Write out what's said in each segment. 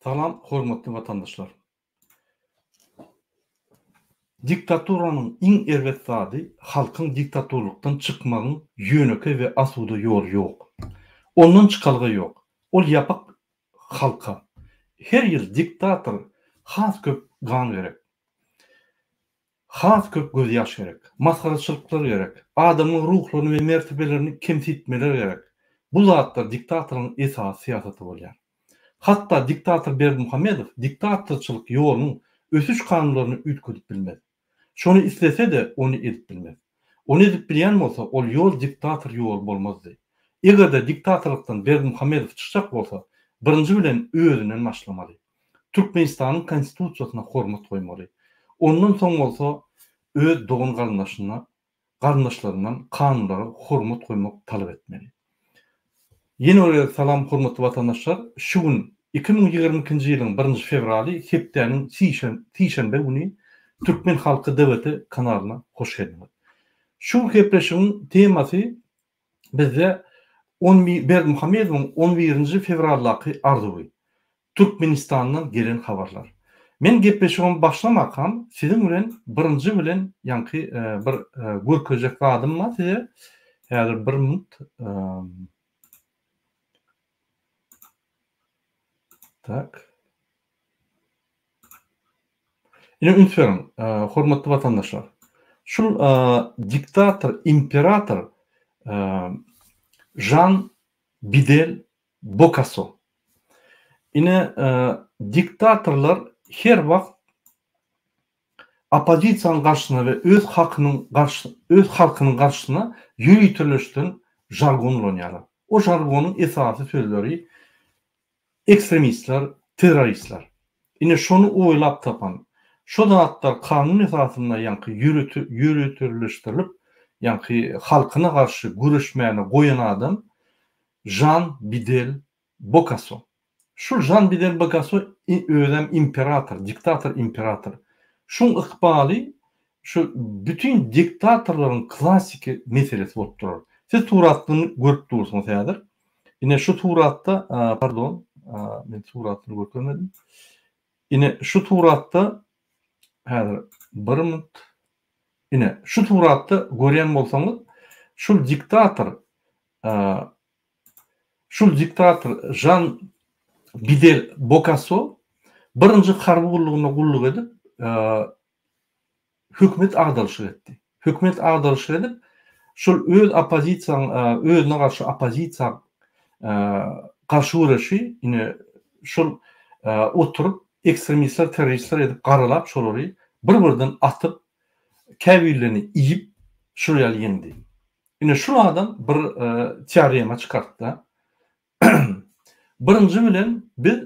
Salam hormatly watandaşlar. Diktaturanyň iň erbet zady halkyň diktaturlykdan çykmagyň ýönekeý we asuda ýoly ýok. Ondan çykalga ýok. Ol ýapyk halka. Her ýyl diktator has köp gan gerek. Has köp gözýaş gerek. Masgaraçylyklar gerek. Adamyň ruhlaryny we mertebelerini kemsitmeler gerek. Bu zatlar diktatoryň esasy syýasaty bolýar. Hatda diktator Berdimuhamedow diktatorçylyk ýolunyň ösüş kanunlaryny üýtgedip bilmez. Şony islese-de ony edip bilmez. Ony edip bilýän bolsa ol ýol diktator ýoly bolmazdy. Eger-de diktatorlykdan Berdimuhamedow çykjak bolsa birinji bilen özünden başlamaly. Türkmenistanyň Konstitusiýasyna hormat goýmaly. Ondan soň bolsa öz dogan-garyndaşyna, garyndaşlaryndan kanunlara hormat goýmak talap etmeli. Ýene bir gezek salam hormatly watandaşlar! Şu gün 2022-nji ýylyň birinji fewraly hepdäniň sişenbe güni Türkmen halky DWT kanalyna hoş geldiňiz. Şu günki gepleşigiň temasy bizde on Berdimuhamedowyň on birinji fewraldaky arzuwy. Türkmenistandan gelen habarlar. Men gepleşigimi başlamakam siziň bilen birinji bilen ýaňky bir görkezjek zadym bar size. Häzir bir minut. Tak. Ine üns beriň, hormatly watandaşlar. Şul diktator, imperator Žan Bidel Bokaso. Ine, diktatorlar her wagt oppozisiýanyň garşysyna we öz hakynyň öz halkynyň garşysyna ýöriteleşdiren žargon ulanýarlar. O žargonyň esasy sözleri ekstremistler, terroristler. Ine şony oýlap tapan, şo zatlar kanun esasynda ýaňky ýöriteleşdirilip, ýaňky halkyna garşy göreşmäne goýan adam Žan Bidel Bokaso. Şul Žan Bidel Bokaso özem imperator, diktator imperator. Şuň ykbaly şu bütin diktatorlaryň klassiki meselesi bolup durar. Siz suratlyny görüp dursuňyz häzir. Ine şu suratda, pardon, men suratyny görkezmedim. Ine şu suratda häzir bir minut. Ine şu suratda görýän bolsaňyz, şul diktator Şul diktator Žan Bidel Bokaso birinji harby gullugynda gulluk edip, hökümet agdaryşyk etdi. Hökümet agdaryşyk edip, şol öz oppozisiýaň, özüne garşy oppozisiýa garşy göreşi ine şol oturyp ekstremistler, terroristler edip garalap şolary bir-birden atyp, käbirlerini iýip, şol ýaly ýeňdi. Ine şul adam bir teorema çykartda. Birinji bilen biz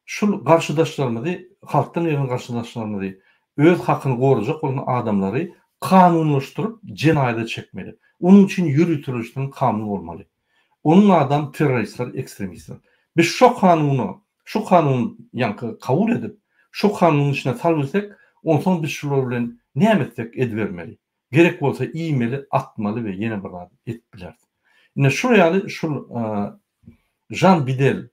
şul garşydaşlarymyzy, halkdan gelen garşydaşlarymyzy, öz hakyny gorajak bolan adamlary kanunlaşdyryp jenaýata çekmeli. Onuň üçin ýöriteleşdirilen kanun bolmaly. Onuň adam terroristler, ekstremistler. Biz şo kanuna, şu kanuny ýaňky kabul edip, şo kanunyň içine salybilsek, onsoň biz şular bilen näme etsek edibermeli. Gerek bolsa iýmeli, atmaly we ýene bir zat edip bileris. Ine şul ýaly şul Žan Bidel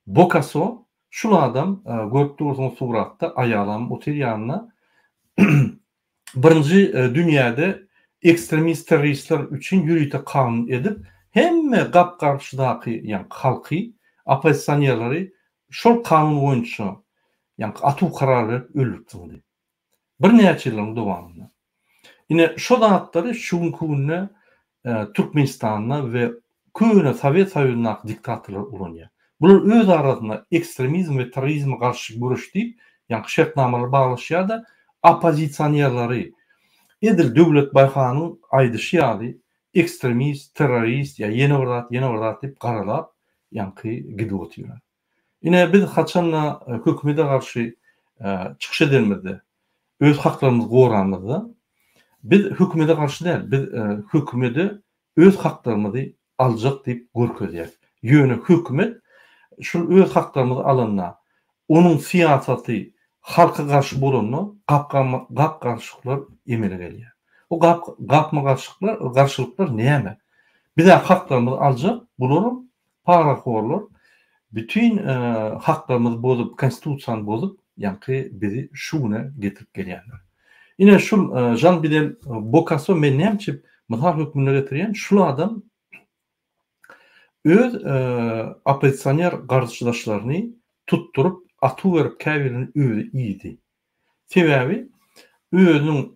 Bokaso şul adam görüp dursuňyz suratda aýalam otyr ýanynda. Birinji dünýäde ekstremist terroristler üçin ýörite kanun edip hemme gap-garşydaky ýaňky halky oppozisionerleri şol kanun boýunça ýaňky atuw karar berip öldürip zyňdy. Birnäçe ýyllaryň dowamynda. Ine, şo zatlary şu günki günde Türkmenistanda we köne Sowet Soýuzyndaky diktatorlar ulanýar. Bular öz arasynda ekstremizm we terrorizme garşy göreş diýip, ýaňky şertnamalar baglaşýar-da, oppozisionerleri edil Döwlet Baýhanyň aýdyşy ýaly ekstremist, terrorist ýa ýene bir zat, ýene bir zat diýip garalap, ýaňky gidip otyrlar. Ine, biz haçan-da hökümete garşy çykyş edenimizde, öz haklarymyzy goranymyzda, biz hökümete garşy däl, biz hökümede öz haklarymyzy aljak diýip görkezýäris. Ýöne hökümet şul öz haklarymyzy alanda, onuň syýasaty halka garşy bolanda gap-garşyklar emele gelýär. Bu gapma-garşyklar, garşylyklar näme? Biz-ä haklarymyzy aljak, bularam parahorlar. Bütin haklarymyzy bozup, konstitusiýany bozup, ýaňky bizi şu güne getirip gelýärler. Ine şul Žan Bidel Bokasso men näme üçin mysal hökmünde getirýän, şul adam öz oppozisioner garşydaşlaryny tutduryp, atuw berip käbirini özi iýdi. Sebäbi özüniň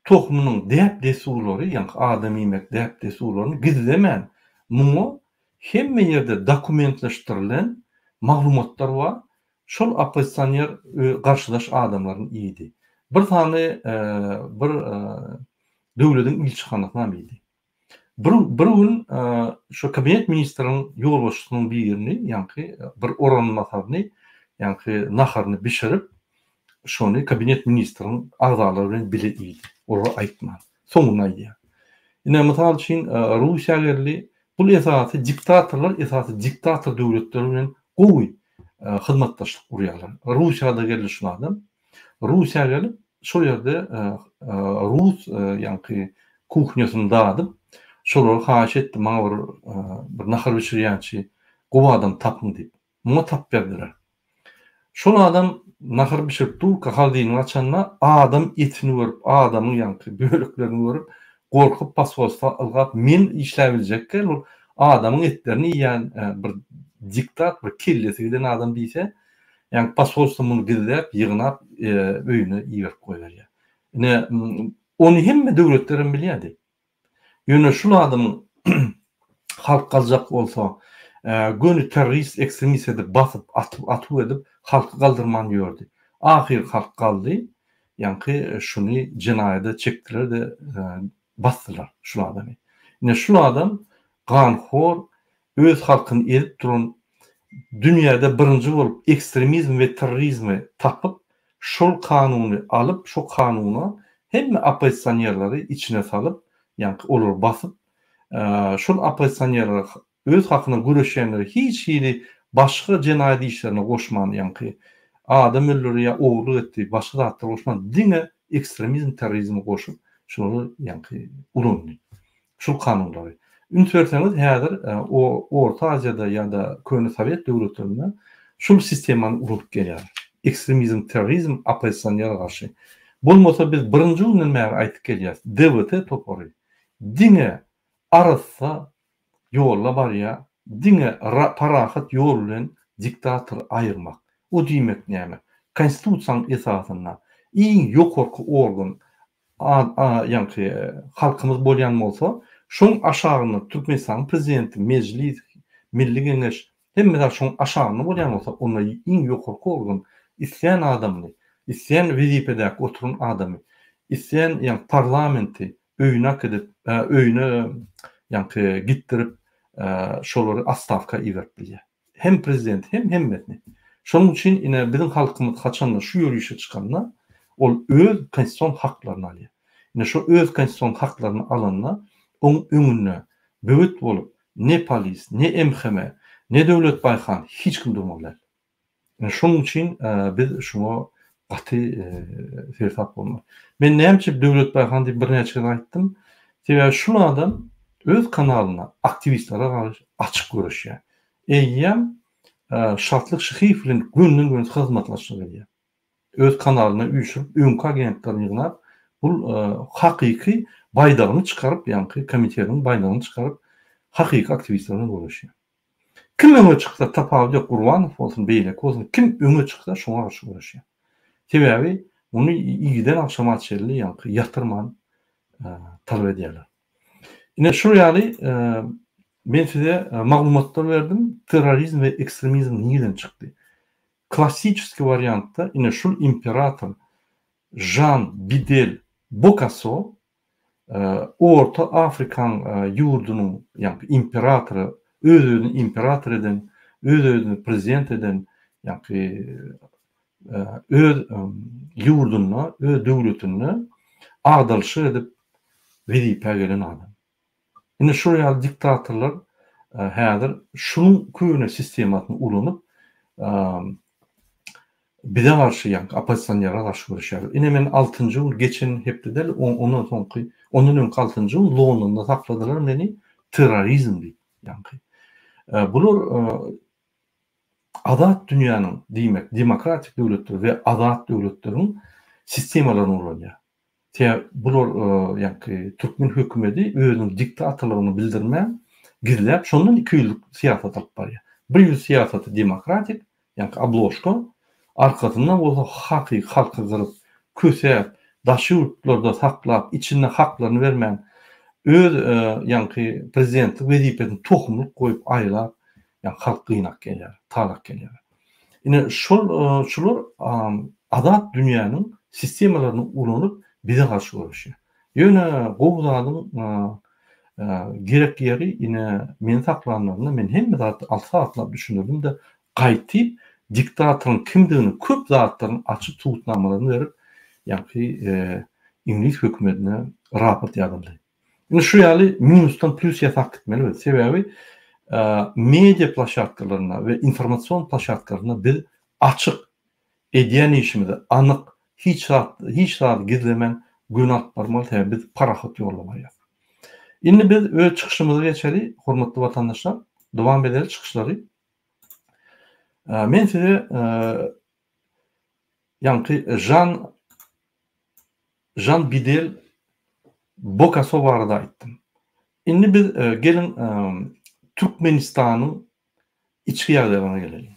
tohumynyň däp-dessurlary, ýaňky adam iýmek däp-dessurlaryny gizlemän, muňa hemme ýerde dokumentleşdirilen maglumatlar bar, şol oppozisioner garşydaş adamlaryny iýdi. Bir sany bir döwlediň ilçihanasynam iýdi. Bir bir gün şo kabinet ministriniň ýolbaşçysynyň birini, ýaňky bir orunbasaryny, ýaňky naharyny bişirip, şony kabinet ministriniň agzalary bilen bile iýdi. Olara aýtman. Soňunda aýdýar. Ine, mysal üçin, Russiýa geldi. Bul esasy diktatorlar esasy diktator döwletler bilen gowy hyzmatdaşlyk gurýarlar. Russiýada geldi şul adam. Russiýa gelip, şol ýerde rus ýaňky kuhnýasyny dadyp, şolara haýyş etdi, maňa bir bir nahar bişirýänçi gowy adam tapyň diýip. Muňa tapyp berdiler. Şol adam nahar bişirip durka, holodilnigi açanda adam etini görüp, adamyň ýaňky böleklerini görüp, gorkup posholstwa ylgap, men işläbiljekkä ol adamyň etlerini iýýän bir diktat, bir kellesi giden adam diýse, Ýagny posolstwo muny gizläp, ýygnap, öýüne iberip goýberýär. Ine, ony hemme döwletler hem bilýärdi. Ýöne şul adamyň halk galjak bolsa, göni terrorist, ekstremist edip basyp, atyp, atuw edip, halky galdyrman ýördi. Ahyry halk galdy, ýaňky şuny jenaýada çekdiler-de, basdylar şul adamy. Ine, şul adam ganhor, öz halkyny ezip duran dünýäde birinji bolup ekstremizm we terrorizmi tapyp şol kanuny alyp şo kanuna hemme oppozisionerleri içine salyp ýaňky olary basyp şol oppozisionerleri öz hakyna göreşýänleri hiç hili başga jenaýat işlerine goşman ýaňky adam öldürdi ýa ogurlyk etdi başga zatlar goşman diňe ekstremizm terrorizmi goşup şolary ýaňky ulandy. Şul kanunlary. Üns berseňiz häzir o Orta Aziýada ýa-da köne sowet döwletlerinde şul sistemany ulanyp gelýärler. Ekstremizm, terrorizm oppozisionere garşy. Bolmasa biz birinji günden bäri aýtyp gelýäs, DWT topary diňe arassa ýolda barýar, diňe parahat ýol bilen diktatory aýyrmak. O diýmek näme? Konstitusiýanyň esasynda iň ýokarky organ ýaňky halkymyz bolýan bolsa, şoň aşagynda Türkmenistanyň prezidenti, Mejlis, Milli Geňeş, hemme zat şoň aşagynda bolýan bolsa, onda iň ýokarky organ islän adamyny, islän wezipedäki oturan adamy, islän ýaňky parlamenti öýüne äkidip, öýüne ýaňky gitdirip, şolary otstawka iberip bilýär. Hem prezidenti hem hemmesini. Şonuň üçin ine biziň halkymyz haçanda şu ýörişe çykanda ol öz konstitusion haklaryny alýar. Ine şo öz konstitusion haklaryny alanda oň öňünde böwet bolup ne polis, ne MHM, ne Döwlet Baýhan hiç kim durmaly däl. Ine şonuň üçin biz şuňa gaty seresap bolmaly. Men näme üçin Döwlet Baýhan diýip birnäçe gezek aýtdym. Sebäbi şul adam öz kanalynda aktiwistlere garşy açyk göreşýär. Eýýäm Şatlyk Şyhyýew bilen gönden-göni hyzmatdaşlyk edýär. Öz kanalyna üýşürip, öňki agentlerini ýygnap, bul hakyky baýdagyny çykaryp, ýaňky komitetiň baýdagyny çykaryp, hakyky aktiwistler bilen göreşýär. Kim öňe çyksa, tapawudy ýok, Gurbanow bolsun, beýleki bolsun, kim öňe çyksa, şoňa garşy göreşýär. Sebäbi muny irden agşama çenli ýaňky ýatyrman talap edýärler. Ine şul ýaly men size maglumatlar berdim, terrorizm we ekstremizm nireden çykdy? Klassiçeskiý wariantda ine şul imperator Žan Bidel Bokasso Orta Afrikaň ýurdunyň ýaňky imperatory, öz-özüni imperator eden, öz-özüni prezident eden, ýaňky öz ýurdunda, öz döwletinde agdalyşyk edip wezipä gelen adam. Ine şol ýaly diktatorlar häzir şunuň köne sistemasyny ulanyp bize garşy ýa oppozisionere garşy göreşýärler. Ine men altynjy gün geçen hepde däl, ondan soňky, ondan öňki altynjy gün Londonda sakladylar meni terrorizm diýip ýaňky. Bular. Azat dünýäniň, diýmek, demokratik döwletler we azat döwletleriň sistemalaryny ulanýar. Sebäbi bular ýaňky türkmen hökümeti özüniň diktatorlygyny bildirmän, gizläp, şondan ikiýüzlük syýasat alyp barýar. Bir ýüz syýasaty demokratik, ýaňky obložka, arkasynda bolsa hakyky halky gyryp, kösäp, daşy ýurtlarda saklap, içinde haklaryny bermän, öz ýaňky prezidentlik wezipesini tohumlyk goýup aýlap, ýaňky halk gynap gelýär, talap gelýär. Ine şol şular azat dünýäniň sistemalaryny ulanyp bize garşy göreşýär. Ýöne gowy zadyň gerek ýeri ine meni saklanlarynda men hemme zady alty sagatlap düşündirdim-de gaýtyp diktatoryň kimdigini köp zatlaryň açyk subutnamalaryny berip ýaňky iňlis hökümetine raport ýazyldy. Indi şu ýaly minusdan plýus ýasap gitmeli biz. Sebäbi media ploşadkalarynda we informasion ploşadkalarynda biz açyk edýän işimizi anyk hiç zat hiç zady gizlemän göni alyp barmaly sebäbi biz parahat ýolda barýas. Indi biz öz çykyşymyza geçeli hormatly watandaşlar. Dowam edeli çykyşlary. Men size ýaňky Žan Žan Bidel Bokaso barada aýtdym. Indi biz geliň Türkmenistanyň içki ýagdaýlaryna geleliň.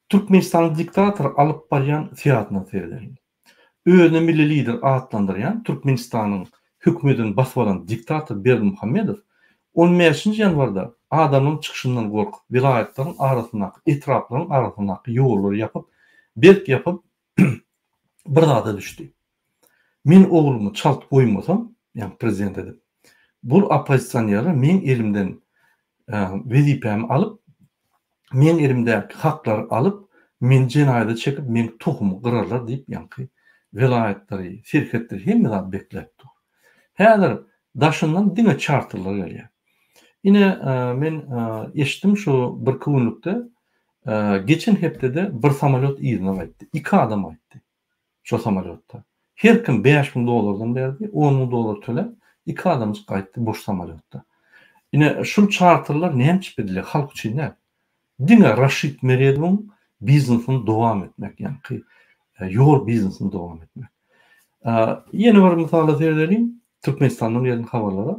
Türkmenistanyň diktatory alyp barýan syýasatyna seredeliň. Özüni milli lider atlandyrýan Türkmenistanyň hökümetini basyp alan diktator Berdimuhamedow on bäşinji ýanwarda adamlaryň çykyşyndan gorkup welaýatlaryň arasyndaky, etraplaryň arasyndaky ýollary ýapyp, berk ýapyp bir zada düşdi. Men oglumy çalt goýmasam, ýagny prezident edip, bul oppozisionerler meň elimden wezipämi alyp, meň elimdäki haklary alyp, meni jenaýata çekip, meň tohumy gyrarlar diýip, ýaňky welaýatlary, serhetleri hemme zady bekläp dur. Häzir daşyndan diňe çarterler gelýär. Ine, men eşitdim şu birki günlükde, geçen hepdede bir samolýot yzyna gaýtdy. Iki adam gaýtdy şo samolýotda. Her kim 5000 dollardan berdi, 10 müň dollar töläp, iki adamjyk gaýtdy boş samolýotda. Ine, şul çarterler näme üçin edilýär? Halk üçin däl. Diňe Raşid Meredowyň biznesini dowam etmek, ýaňky ýol biznesini dowam etmek. Ýene bir mysala seredeliň, Türkmenistandan gelen habarlara.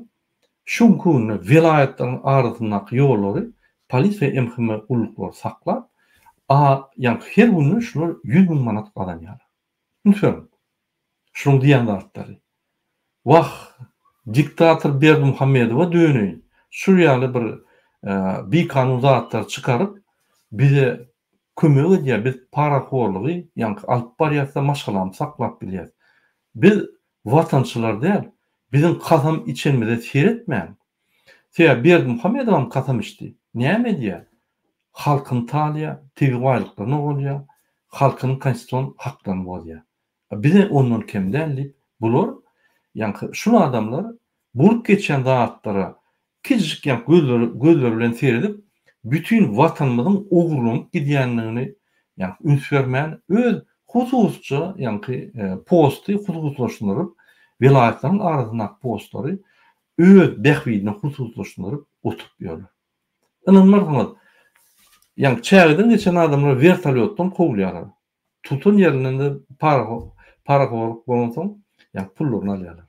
Şu günki günde welaýatlaryň arasyndaky ýollary polisiýa we MHM gulluklary saklap, a ýaňky her günde şular 100 müň manat gazanýarlar. Üns beriň. Şunuň diýen zatlary. Wah, diktator Berdimuhamedowa döneýin. Şul ýaly bir bikanun zatlary çykaryp, bize kömek edýär. Biz parahorlugy ýaňky alyp barýas-da maşgalamyzy saklap bilýäs. Biz watançylar däl, biziň kasam içenimize seretmäň. Sebäbi Berdimuhamedowam kasam içdi. Näme edýär? Halkyny talýar, tebigy baýlyklaryny ogurlaýar, halkynyň konstitusion haklaryny bozýar. Bize ondan kem däl diýip, bular, ýaňky şul adamlar bolup geçýän zatlara kiçijik ýaňky gözleri gözleri bilen seredip, bütin watanymyzyň ogurlanyp gidýändigini ýaňky üns bermän, öz hususça ýaňky posty hususlaşdyryp, welaýatlaryň arasyndaky postlary öz bähbidine hususlaşdyryp oturyp ýörler. Ynanmarsyňyz, ýaňky çägeden geçen adamlar wertolýotdan kowulýarlar. Tutan ýerinden-de parahorluk bolansoň, ýaňky pullaryny alýarlar.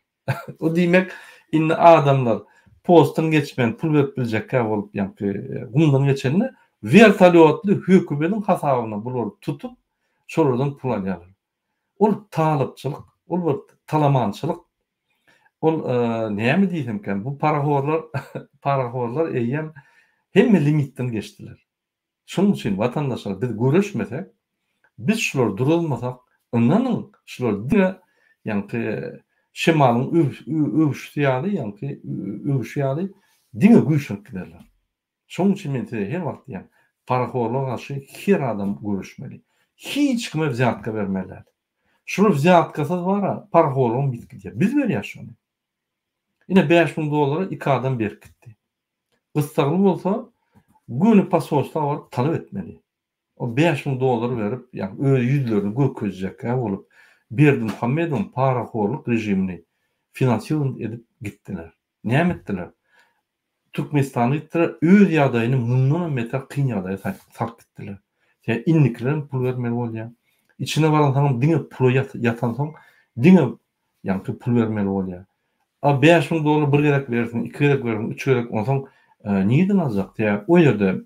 O diýmek, indi adamlar postdan geçmän pul berip biljekkä bolup, ýaňky gumdan geçende wertolýotly hökümediň hasabyna bulary tutup, şolardan pul alýarlar. Ol talypçylyk, ol bir talamançylyk. Ol näme diýsemkäm, bu parahorlar, parahorlar eýýäm hemme limitden geçdiler. Şonuň üçin watandaşlar biz göreşmesek, biz şulary duruzmasak, ynanyň şular diňe ýaňky şemalyň öwüşisi ýaly, ýaňky öwüşi ýaly diňe güýçlenip giderler. Şonuň üçin men size her wagt diýýän, parahorluga garşy her adam göreşmeli. Hiç kime wzýatka bermeli däl. Şular wzýatkasyz bar-a, parahorlugam ýitip gidýär. Biz berýäs şony. Ine 5000 dollara iki adam berip gitdi. Gyssagly bolsa göni posolstwa baryp talap etmeli. O 5000 dollar berip, ýagny öz ýüzlerini görkezjekkä bolup Berdimuhamedowyň parahorluk režimini finansirowat edip gitdiler. Näme etdiler? Türkmenistana gitdiler, öz ýagdaýyny mundanam beter kyn ýagdaýa salyp gitdiler. Sebäbi indikilerem pul bermeli bolýar. Içine baransoňam diňe pula ýatansoň diňe ýaňky pul bermeli bolýar. A 5000 dollar bir gezek bersin, iki gezek bersin, üç gezek onsoň nireden aljak? Sebäbi o ýerde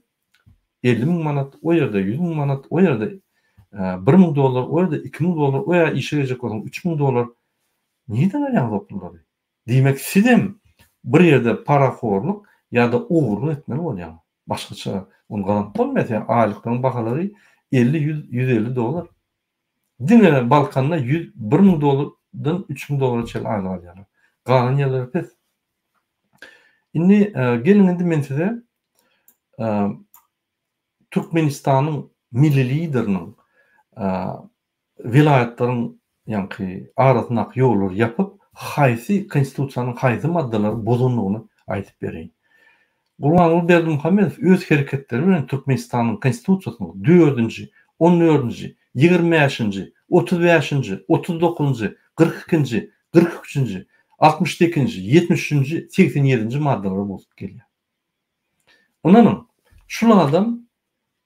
50 müň manat, o ýerde 100 müň manat, o ýerde 1000 dollar, o ýerde 2000 dollar, o ýa işe girjek bolsaň 3000 dollar. Nireden alýaňyz o pullary? Diýmek sizem bir ýerde parahorluk ýa-da ogurlyk etmeli bolýaňyz. Başgaça ony gazanyp bolmaýar sebäbi aýlyklaryň bahalary 50, 100, 150 dollar. Diňe Balkanda 100, 1000 dollardan 3000 dollara çenli aýlyk alýarlar. Galan ýerleri pes. Indi geliň indi men size Türkmenistanyň milli lideriniň welaýatlaryň ýaňky arasyndaky ýollary ýapyp, haýsy konstitusiýanyň haýsy maddalary bozandygyny aýdyp bereýin. Gurbanguly Berdimuhamedow öz hereketleri bilen Türkmenistanyň Konstitusiýasynyň dördünji, on dördünji, 25-nji, 35-nji, 39-njy, 42-nji, 43-nji, 68-nji, 73-nji, 87-nji maddalary bozup gelýär. Ynanyň, şul adam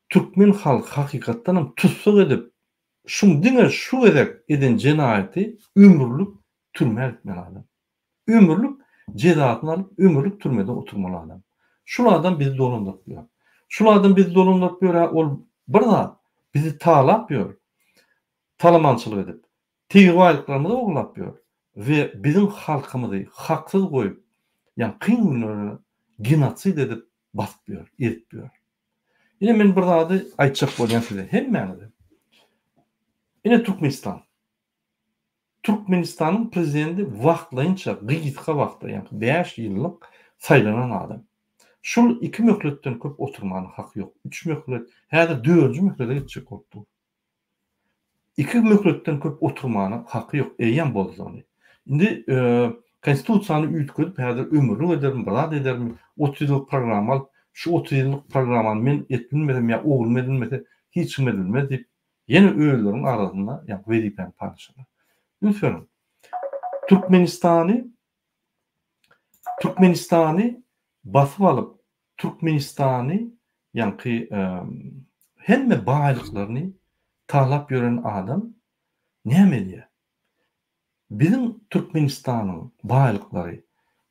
türkmen halky hakykatdanam tussag edip, şuň diňe şu gezek eden jenaýaty ömürlik türmä gitmeli adam. Ömürlik jezasyny alyp, ömürlik türmede oturmaly adam. Şul adam bizi dolandyryp ýör. Şul adam bizi dolandyryp ýör-ä, ol bir zat, bizi talap ýör. Talamançylyk edip. Tebigy baýlyklarymyzy ogurlap ýör we biziň halkymyzy haksyz goýup, ýagny kyn günlerde genosid edip basyp ýör, ezip ýör. Ine men bir zady aýtjak bolýan size hemmäňize. Ine Türkmenistan. Türkmenistanyň prezidenti wagtlaýynça gysga wagtda, ýagny 5 ýyllyk saýlanan adam. Şul iki möhletden köp oturmana haky ýok. Üç möhlet, häzir dördünji möhlete gitjek bolup dur. Iki möhletden köp oturmana haky ýok, eýýäm bozdy ony. Indi konstitusiýany üýtgedip häzir ömürlik edermi, bir zat edermi, 30 ýyllyk programma alyp, şu 30 ýyllyk programmany men edip bilmesem ýa oglum edilmese hiç kim edilmez diýip, ýene özleriniň arasynda ýa wezipäni paýlaşarlar. Üns beriň. Türkmenistany Türkmenistany basyp alyp, Türkmenistany ýaňky hemme baýlyklaryny talap ýören adam näme edýär? Biziň Türkmenistanyň baýlyklary,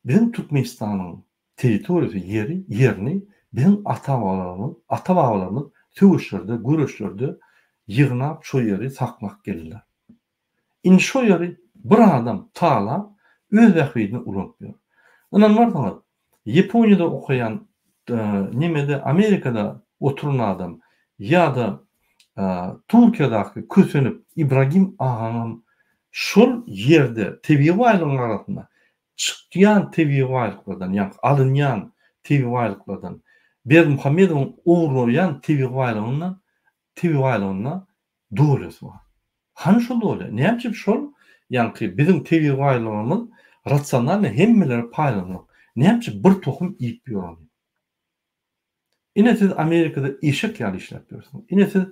biziň Türkmenistanyň territoriýasy, ýeri, ýerini biziň ata-babalarymyz, ata-babalarymyz söweşlerde, göreşlerde ýygnap şo ýeri saklap geldiler. Indi şo ýeri bir adam talap, öz bähbidine ulanyp ýör. Ynanmarsyňyz, Ýaponiýada okaýan, nemede Amerikada oturan adam ýa-da Türkiýadaky kösenip Ibragim agaňam şol ýerde tebigy baýlygyň arasynda çykýan tebigy baýlyklardan, ýagny alynýan tebigy baýlyklardan Berdimuhamedowyň ogurlaýan tebigy baýlygyndan tebigy baýlygynda dolýasy bar. Hany şo dolýa? Näme üçin şol ýaňky biziň tebigy baýlygymyz rasionalnyý hemmelere paýlanok? Näme üçin bir tohum iýip ýör ony? Ine siz Amerikada eşek ýaly işläp ýörsüňiz. Ine siz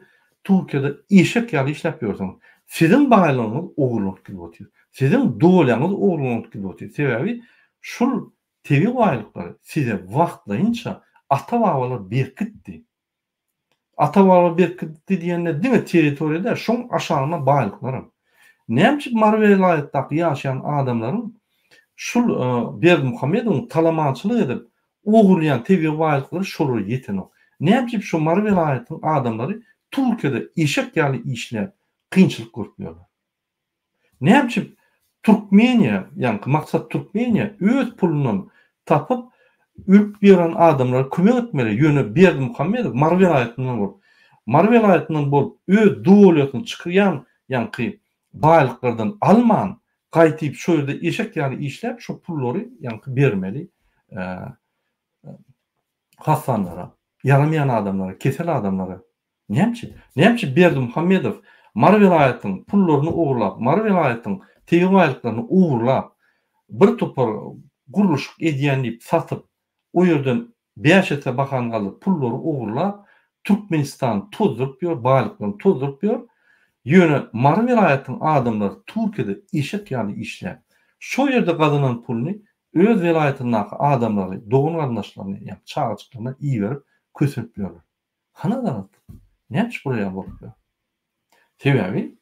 Türkiýede eşek ýaly işläp ýörsüňiz. Siziň baýlygyňyz ogurlanyp gidip otyr. Siziň dolýaňyz ogurlanyp gidip otyr. Sebäbi şul tebigy baýlyklary size wagtlaýynça ata-babalar berkitdi. Ata-baba berkitdi diýende diňe territoriýa däl, şoň aşagynda baýlyklaram. Näme üçin Mary welaýatdaky ýaşaýan adamlaryň şul Berdimuhamedowyň talamançylyk edip ogurlaýan tebigy baýlyklary şolara ýetenok? Näme üçin şo Mary welaýatynyň adamlary Türkiýede eşek ýaly işläp kynçylyk görüp ýörler? Näme üçin Türkmeniýa, ýaňky maksat Türkmeniýa öz pulundan tapyp ölüp ýören adamlara kömek etmeli, ýöne Berdimuhamedow Mary welaýatyndan bolup, Mary welaýatyndan bolup öz dolýasyny çykyrýan ýaňky baýlyklardan alman, gaýtyp şo ýerde eşek ýaly işläp şo pullary ýaňky bermeli hassanlara, ýaramaýan adamlara, kesel adamlara. Näme üçin? Näme üçin Berdimuhamedow Mary welaýatynyň pullaryny ogurlap, Mary welaýatynyň tebigy baýlyklaryny ogurlap, bir topar gurluşyk edýän diýip satyp, o ýerden bäş esse bahany galdyryp pullary ogurlap, Türkmenistany tozduryp ýör, baýlyklaryny tozduryp ýör. Ýöne Mary welaýatynyň adamlary Türkiýede eşek ýaly işläp, şo ýerde gazanan puluny. Öz welaýatyndaky adamlary, dogan-garyndaşlaryny, ýa çagajyklaryny iberip kösenip ýörler. Hany adalatlyk? Näme üçin bular ýaly bolup ýör? Sebäbi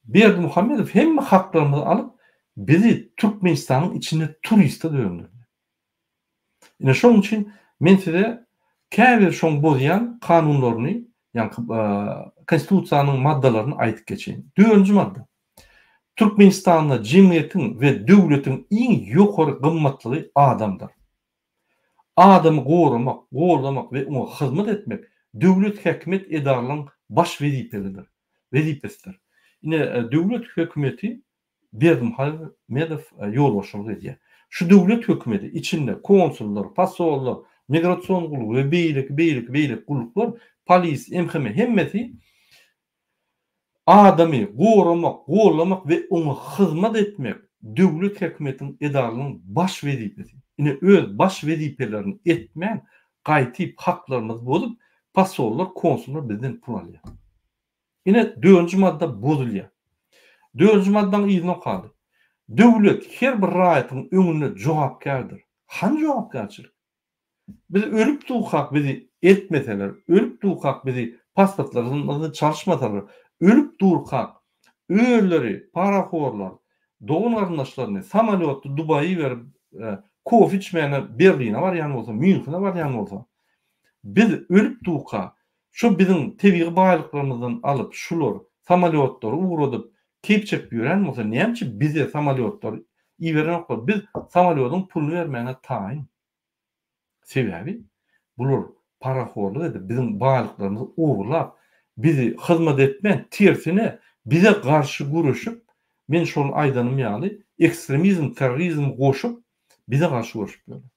Berdimuhamedow hemme haklarymyzy alyp, bizi Türkmenistanyň içinde turiste dönderdi. Ine şonuň üçin men size käbir şoň bozýan kanunlaryny, ýaňky Konstitusiýanyň maddalaryny aýdyp geçeýin. Dördünji madda. Türkmenistanda jemgyýetiň we döwletiň iň ýokary gymmatlygy adamdyr. Adamy goramak, goldamak we oňa hyzmat etmek döwlet häkimiýet edaralaryň baş wezipelidir, wezipesidir. Ine, döwlet hökümeti Berdimuhamedow ýolbaşçylyk edýär. Şu döwlet hökümeti içinde konsullar, posollar, migrasion gullugy we beýleki, beýleki, beýleki gulluklar, polis, MHM hemmesi adamy goramak, gollamak we oňa hyzmat etmek döwlet hökümetiň edaralarynyň baş wezipesi. Ine öz baş wezipelerini etmän, gaýtyp haklarymyzy bozup, posollar, konsullar bizden pul alýar. Ine, dördünji madda bozulýar. Dördünji maddaň yzyny okaly. Döwlet her bir raýatyň öňünde jogapkärdir. Hany jogapkärçilik? Biz ölüp durkak bizi eltmeseler, ölüp durkak bizi pasportlarymyzy çalyşmasalar, ölüp durkak özleri parahorlar, dogan-garyndaşlaryny samolýotda Dubaýa iberip, kofe içmäne Berline barýan bolsa, Mýunhene barýan bolsa, biz ölüp durkak Şu biziň tebigy baýlyklarymyzdan alyp şular samolýotlary ugradyp keýp çekip ýören bolsa näme üçin bize samolýotlary iberenoklar biz samolýodyň puluny bermäne taýyn. Sebäbi bular parahorlyk edip biziň baýlyklarymyzy ogurlap bizi hyzmat etmän tersine bize garşy göreşip men şol aýdanym ýaly ekstremizm terrorizm goşup bize garşy göreşip ýörler.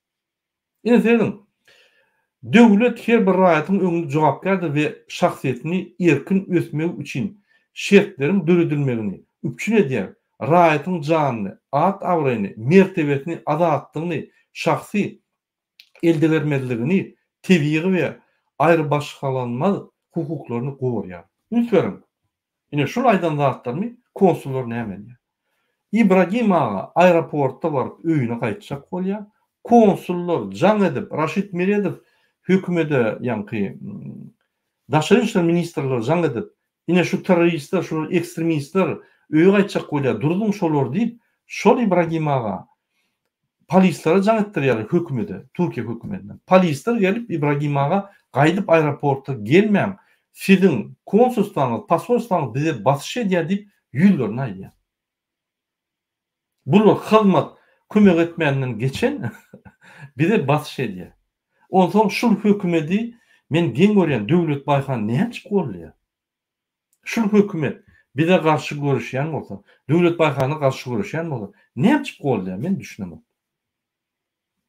Ine serediň, Döwlet her bir raýatyň öňünde jogapkärdir we şahsyýetini erkin ösmegi üçin şertleriň döredilmegini üpjün edýär, raýatyň janyny, at-abraýyny, mertebesini, azatlygyny, şahsy eldebermezligini, tebigy we aýrybaşgalanmaz hukuklaryny goraýar. Üns beriň! Ine şul aýdan zatlarymy konsullar näme edýär? Ibragim aga aeroportda baryp öýüne gaýtjak bolýar. Konsullar jaň edip Raşid Meredow hökümede ýaňky daşary işler ministrlere jaň edip ine şu terroristler şular ekstremistler öýe gaýtjak bolýar durzuň şolary diýip şol Ibragim aga Polislere jaň etdirýärler hökümede, Türkiýe hökümedine. Polisler gelip Ibragim aga gaýdyp aeroporta gelmäň, siziň konsulstwaňyz, posolstwaňyz bize basyş edýär diýip ýüzlerine aýdýar. Bular hyzmat, kömek etmänden geçen bize basyş edýär. Onsoň şul hökümedi men geň görýän Döwlet Baýhan näçe goldaýar? Şul hökümet bize garşy göreşýän bolsa, Döwlet Baýhana garşy göreşýän bolsa, näme üçin goldaýar, men düşünemok.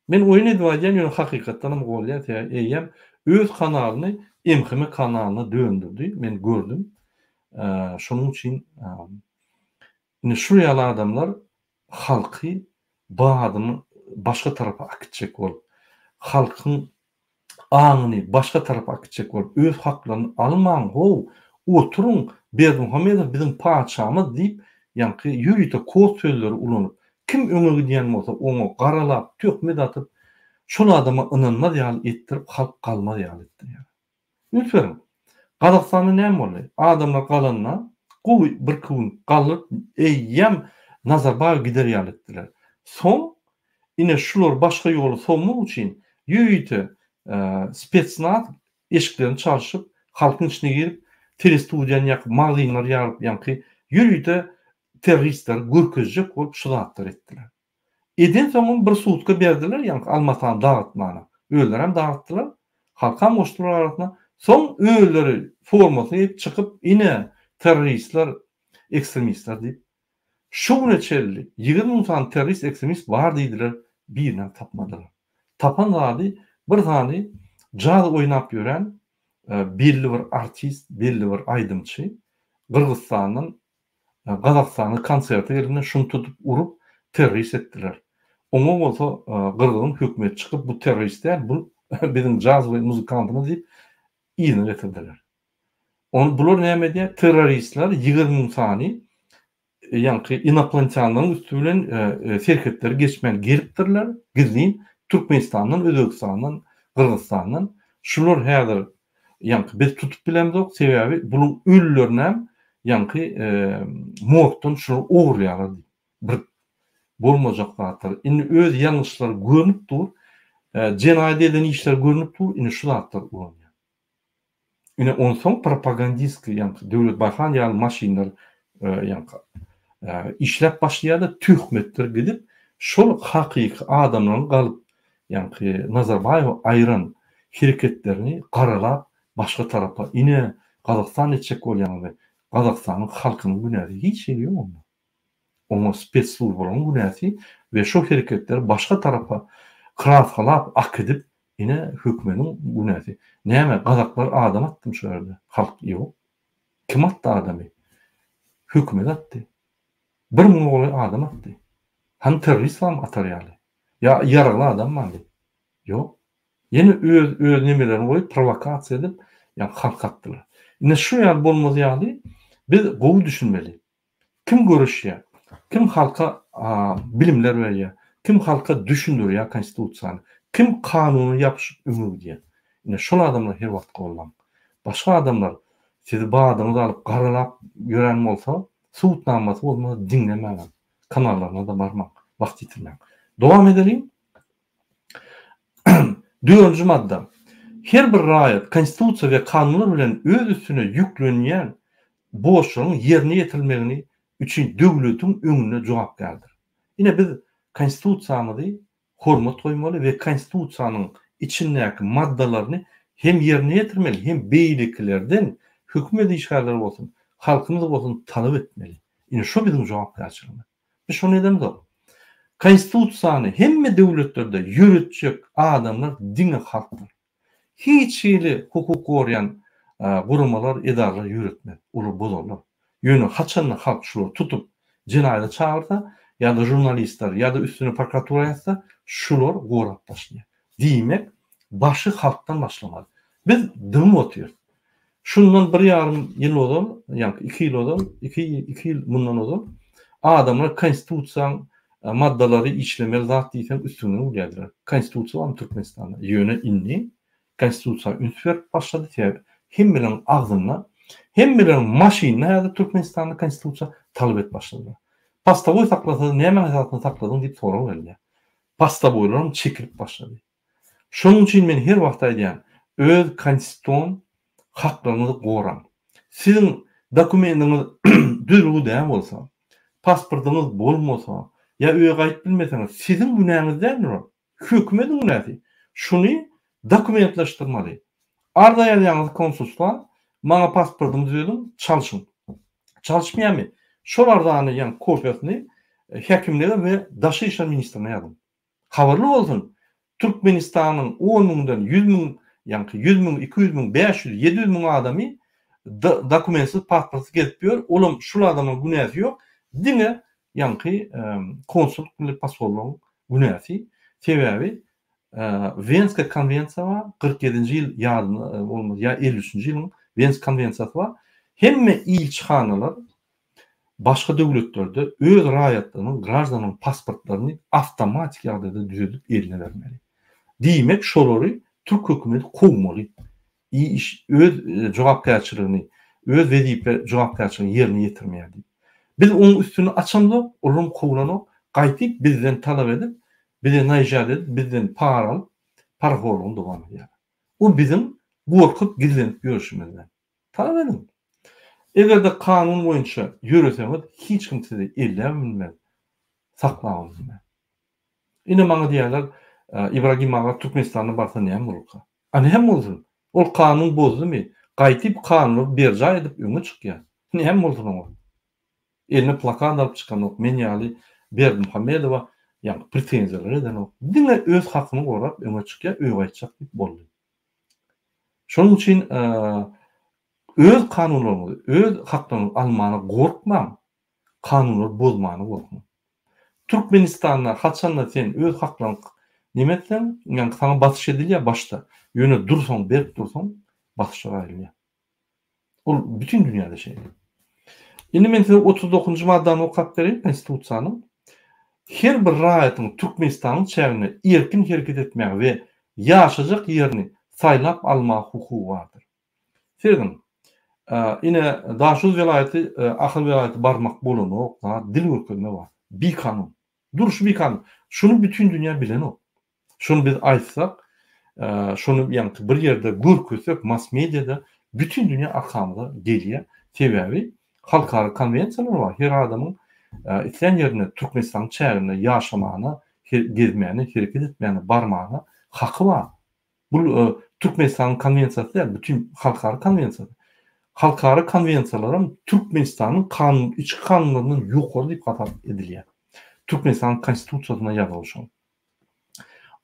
Men oýun edip aýdýan, ýöne hakykatdanam goldaýar, sebäbi eýýäm öz kanalyny MHM kanalyna döndürdi, men gördüm. Şonuň üçin indi şul ýaly adamlar halky badyny başga tarapa akitjek bolup, halkyň aňyny başga tarapa akitjek bolup, öz haklaryny almaň how, oturyň, Berdimuhamedow biziň patyşamyz diýip, ýaňky ýörite kod sözleri ulanyp, kim öňe gidýän bolsa oňa garalap, töhmet atyp, şol adama ynanmaz ýaly etdirip, halk galmaz ýaly etdirýärler. Üns beriň, Gazagystanda näme boldy? Adamlar galanda, gowy birki gün galyp, eýýäm Nazarbaýew gider ýaly etdiler. Soň, ine şulary başga ýola sowmak üçin ýörite spetsnaz eşiklerini çalşyp, halkyň içine girip, telestudiýany ýakyp, magazynlary ýaryp, ýaňky ýörite terroristleri görkezjek bolup şu zatlary etdiler. Edensoňam bir sutka berdiler ýaňky Almatany dagytmana. Özlerem dagytdylar. Halkam goşdular arasyna. Soň özleri formasyny geýip çykyp ine terroristler, ekstremistler diýip. Şu güne çenli 20 müň sany terrorist, ekstremist bar diýdiler, birinem tapmadylar. Tapan zady bir sany jaz oýnap ýören belli bir artist, belli bir aýdymçy Gyrgyzstandan Gazagystana konserte gelende şuny tutup urup terrorist etdiler. Oňa bolsa gyrgyzyň hökümeti çykyp bu terrorist däl bu biziň jazwy muzykantymyz diýip yzyna getirdiler. Ony bular näme edýär terroristler 20 müň sany. ýaňky inoplanetýanlaryň üsti bilen serhetleri geçmän gelipdirler, gizlin Türkmenistandan, Özbegistandan, Gyrgyzystandan. Şular häzir ýaňky biz tutup bilemzok, sebäbi bulaň ölülerinem ýaňky morgdan şular ogurlaýarlar diýip. Bir bolmajak zatlar. Indi öz ýalňyşlary görnüp dur, jenaýat eden işleri görnüp dur, indi şu zatlar ulanýar. Ine onsoň propagandistki ýaňky Döwlet Baýhan ýaly maşynlar ýaňky işläp başlaýar-da töhmetler gidip şol hakyky adamlaryň galyp ýaňky Nazarbaýewi aýyran hereketlerini garalap başga tarapa ine Gazagystan etjek bolýaňyzmy Gazagystanyň halkynyň günäsi hiç hili ýok onda. Oňa spetssluzbalaryň günäsi we şo hereketleri başga tarapa kraskalap akidip ine hökümediň günäsi. Näme gazaklar adam atdymy şo ýerde? Halk ýok. Kim atdy adamy? Hökümet atdy. Bir müňe golaý adam atdy. Hany terrorist barmy atar ýaly? Ýa ýaragly adam barmy? Ýok. Ýene öz öz nemelerini goýup prowokasiýa edip ýa halk atdylar. Ine şu ýaly bolmaz ýaly biz gowy düşünmeli. Kim göreşýär? Kim halka bilimler berýär? Kim halka düşündirýär konstitusiýany? Kim kanuna ýapyşyp öňe gidýär? Ine şol adamlary her wagt gollaň. Başga adamlar sizi badyňyzy alyp garalap ýören bolsa, subutnamasy bolmasa diňlemäňem, kanallaryna-da barmaň, wagt ýitirmäň. Dowam edeliň. Dördünji madda. Her bir raýat Konstitusiýa we kanunlar bilen öz üstüne ýüklenýän borçlaryň ýerine ýetirilmegini üçin döwletiň öňünde jogapkärdir. Ine biz Konstitusiýamyzy hormat goýmaly we Konstitusiýanyň içindäki maddalaryny hem ýerine ýetirmeli hem beýlekilerden, hökümet işgärleri bolsun, halkymyz bolsun talap etmeli. Ine şo biziň jogapkärçiligimiz. Biz şony edemzok. Konstitusiýany hemme döwletlerde ýöretjek adamlar diňe halkdyr. Hiç hili hukuk goraýan guramalar, edaralar ýöretmez. Olar bozarlar. Ýöne haçanda halk şulary tutup jenaýata çagyrsa ýa-da žurnalistler ýa-da üstüne prokuratura ýazsa şular gorap başlaýar. Diýmek, başy halkdan başlamaly. Biz dymyp otyrys. Şundan bir ýarym ýyl ozal, ýaňky iki ýyl ozal, iki iki ýyl mundan ozal adamlar konstitusiýaň maddalary işlemeli zat diýseň üstüňden gülýärdiler. Konstitusiýa barmy Türkmenistanda? Ýöne indi konstitusiýa üns berip başlady, sebäbi hemmeleriň agzynda, hemmeleriň maşynynda häzir Türkmenistanda konstitusiýa talap edip başladylar. Postowoý saklasaň nämäň esasynda sakladyň diýip sorag berilýär. Postowoýlaram çekilip başlady. Şonuň üçin men her wagt aýdýan, öz konstitusion haklaryňyzy goraň. Siziň dokumendiňiz düzüw däl bolsa, pasportyňyz bolmasa ýa öýe gaýdyp bilmeseňiz, siziň günäňiz däldir ol. Hökümediň günäsi. Şuny dokumentleşdirmeli. Arza ýazýaňyz konsulstwa, maňa pasportymy düzediň, çalşyň. Çalyşmaýarmy? Şol arzany ýa kopiýasyny häkimlige we daşary işler ministrine ýazyň. Habarly bolsun, Türkmenistanyň on müňden ýüz müň, ýaňky ýüz müň, 200 müň, 500, 700 müň adamy dokumentsiz, pasportsyz gezip ýör, olam şul adamlaryň günäsi ýok, diňe ýaňky konsullyk bilen posollygyň günäsi. Sebäbi Wenska konwensiýa bar, 47-nji ýyl ýadymda bolmasa ýa 53-nji ýylyň Wensk konwensiýasy bar. Hemme ilçihanalar başga döwletlerde öz raýatlarynyň, graždanyň pasportlaryny awtomatik ýagdaýda düzedip eline bermeli. Diýmek, şolary türk hökümeti kowmaly. Iş öz jogapkärçiligini, öz wezipe jogapkärçiligini ýerine ýetirmeýär diýip. Biz onuň üstüni açamzok, olaram kowlanok, gaýtyp bizden talap edip, bize naýžat edip, bizden para alyp, parahorlugyny dowam edýärler. O biziň gorkup gizlenip ýörşümizden. Talap ediň. Eger-de kanun boýunça ýöreseňiz, hiç kim sizi elläbem bilmez, saklabam bilmez. Ine maňa diýýärler, Ibragim aga Türkmenistana barsa näme bolarka? A näme bolsun? Ol kanun bozdumy? Gaýtyp kanunlary berjaý edip öňe çykýar. Näme bolsun oňa? Eline plakat alyp çykanok, men ýaly Berdimuhamedowa ýaňky pretenziýalar edenok. Diňe öz hakyny gorap öňe çykýar, öýe gaýtjak diýip boldy. Şonuň üçin öz kanunlaryňyzy, öz haklaryňyzy almana gorkmaň, kanunlary bozmana gorkuň. Türkmenistanda haçanda sen öz haklaryňy neme etseň, ýagny saňa basyş edilýär başda, ýöne dursaň, berk dursaň, basyşlar aýrylýar. Ol bütin dünýäde şeýle. Indi men size 39-njy maddany okap bereýin Konstitusiýanyň. Her bir raýatyň Türkmenistanyň çäginde erkin hereket etmäge we ýaşajak ýerini saýlap almaga hukugy bardyr. Serediň, ine Daşoguz welaýaty, Ahal welaýaty barmak bolanok, zat dil görkezme bar. Bikanun. Durşy bikanun. Şuny bütin dünýä bilenok. Şuny biz aýtsak, şuny ýaňky bir ýerde görkezsek mass mediada bütin dünýä arkamyza gelýär. Sebäbi halkara konwensiýalar bar. Her adamyň islän ýerinde Türkmenistanyň çäginde ýaşamana, gezmäne, hereket etmäne, barmana haky bar. Bu Türkmenistanyň konwensiýasy däl, bütin halkara konwensiýasy. Halkara konwensiýalaram Türkmenistanyň kanun, içki kanunlaryndan ýokary diýip hasap edilýär. Türkmenistanyň Konstitusiýasynda ýazylgy şol.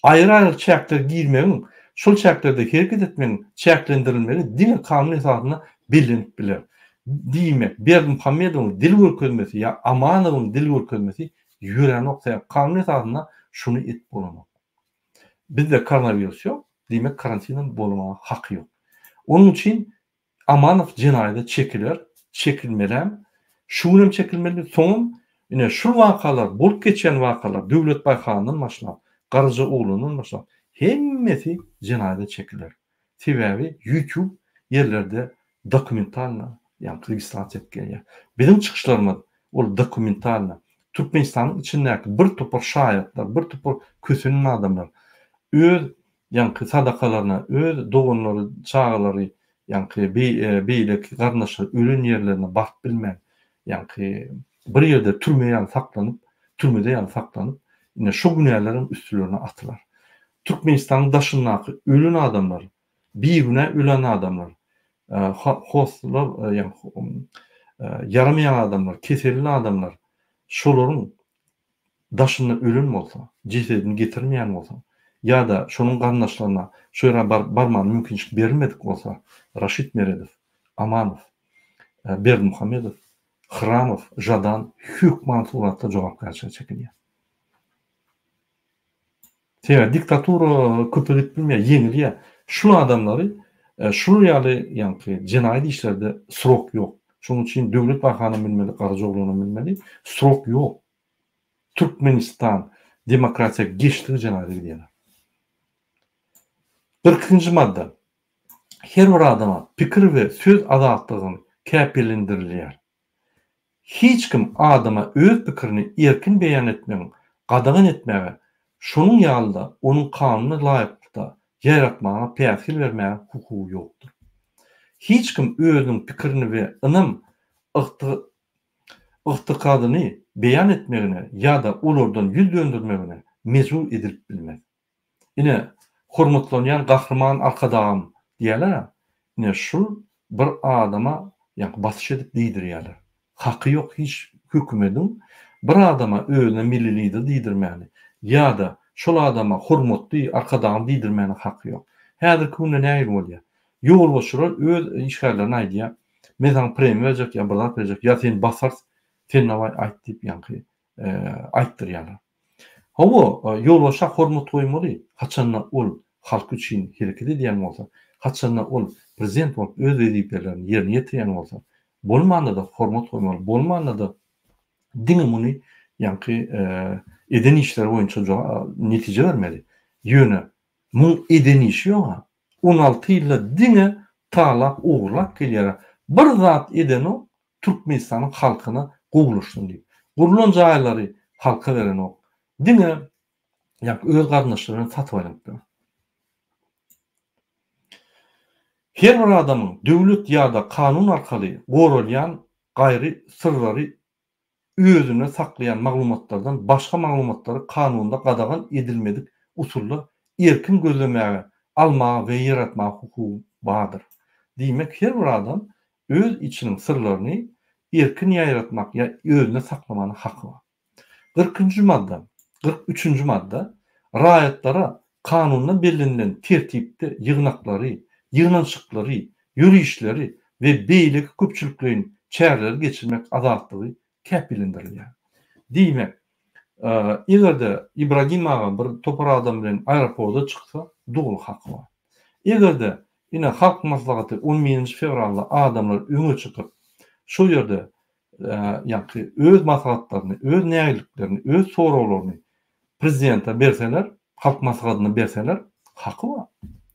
Aýry-aýry çäklere girmegiň, şol çäklerde hereket etmegiň çäklendirilmegi diňe kanun esasynda bellenip biler. Diýmek, Berdimuhamedowyň dil görkezmesi ýa Amanowyň dil görkezmesi ýöränok, sebäbi kanun esasynda şuny edip bolanok. Bizde koronawirus ýok, diýmek karantinam bolmaga haky ýok. Onuň üçin Amanow jenaýada çekiler, çekilmelem, şu günem çekilmeli, soňam ine şul wakalar, bolup geçýän wakalar Döwletbaý handan başlap, Garaja oglandan başlap hemmesi jenaýada çekiler. Sebäbi YouTube ýerlerde dokumentalno ýagny registrasiýa edip gelýär. Biziň çykyşlarymyz ol dokumentalno. Türkmenistanyň içindäki bir topar şaýatlar, bir topar kösenen adamlar öz ýaňky sadakalaryna, öz doganlary, çagalary, ýaňky beýleki garyndaşlary ölen ýerlerine baryp bilmän, ýaňky bir ýerde türme ýaly saklanyp, türmede ýaly saklanyp, ine şo günäleriň üstülerine atylar. Türkmenistanyň daşyndaky ölen adamlar, bigünä ölen adamlar, hoslar, ýagny ýaramaýan adamlar, keselli adamlar, şolaryň daşynda ölen bolsa, jesedini getirmeýän bolsa, ýa-da şonuň garyndaşlaryna şo ýere baryp barmaga mümkinçilik berilmedik bolsa, Raşid Meredow, Amanow, Berdimuhamedow, Hramow, Žadan hökman suratda jogapkärçilige çekilýär. Sebäbi diktatura köpe gidip bilmeýär, ýeňilýär. Şul adamlary şular ýaly ýaňky jenaýat işlerde srok ýok. Şonuň üçin Döwlet Baýhanam bilmeli, Garajaoglanam bilmeli, srok ýok. Türkmenistan demokratiýa geçdigi jenaýata gidýärler. 42-nji madda. Her bir adama pikir we söz azatlygyny käpillendirilýär. Hiç kim adama öz pikirini erkin beýan etmegiň gadagan etmäge, şonuň ýaly-da onuň kanuna laýyklykda ýaýratmaga päsgel bermäge hukugy ýokdur. Hiç kim özüniň pikirini we ynam ygtykadyny beýan etmegine ýa-da olardan ýüz döndürmegine mejbur edilip bilmez. Ine, hormatlanýan Gahryman Arkadagym diýýärler-ä, ine şul bir adama ýaňky basyş edip diýdirýärler. Haky ýok hiç hökümediň bir adama özüne milli lider diýdirmäni ýa-da şol adama hormatly Arkadagym diýdirmäne haky ýok. Häzirki günde nähili bolýar? Ýolbaşçylar öz işgärlerine aýdýar, men saňa premiýa berjek ýa bir zat berjek ýa seni basarys, sen dawaý aýt diýip ýaňky aýtdyrýarlar. Hawa, ýolbaşça hormat goýmaly, haçanda ol halk üçin hereket edýän bolsa, haçanda ol prezident bolup öz wezipelerini ýerine ýetirýän bolsa, bolmanda-da hormat goýmaly, bolmanda-da diňe muny ýaňky eden işleri boýunça netije bermeli. Ýöne muň eden işi ýog-a. 16 ýylda diňe talap, ogurlap gelýär-ä. Bir zat edenok, Türkmenistanyň halkyna gowulaşsyn diýip. Gurlan jaýlary halka berenok. Diňe ýa öz garyndaşlary bilen satyp aýlanyp ýör. Her bir adamyň döwlet ýa-da kanun arkaly goralýan gaýry syrlary özünde saklaýan maglumatlardan başga maglumatlary kanunda gadagan edilmedik usulda erkin gözlemäge, almaga we ýaratmaga hukugy bardyr. Diýmek, her bir adam öz içiniň syrlaryny erkin ýaýratmak ýa özünde saklamana haky bar. Kyrkynjy madda, 43-nji madda, raýatlara kanunda bellenilen tertipde ýygnaklary, ýygnanyşyklary, ýörişleri we beýleki köpçülikleýin çäreleri geçirmek azatlygy kepillendirilýär. Diýmek, eger-de Ibragim aga bir topar adam bilen aeroporda çyksa, doly haky bar. Eger-de ine Halk Maslahaty on birinji fewralda adamlar öňe çykyp, şol ýerde. ýaňky öz maslahatlaryny, öz nägiliklerini, öz soraglaryny prezidente berseler, Halk Maslahatyna berseler, haky bar.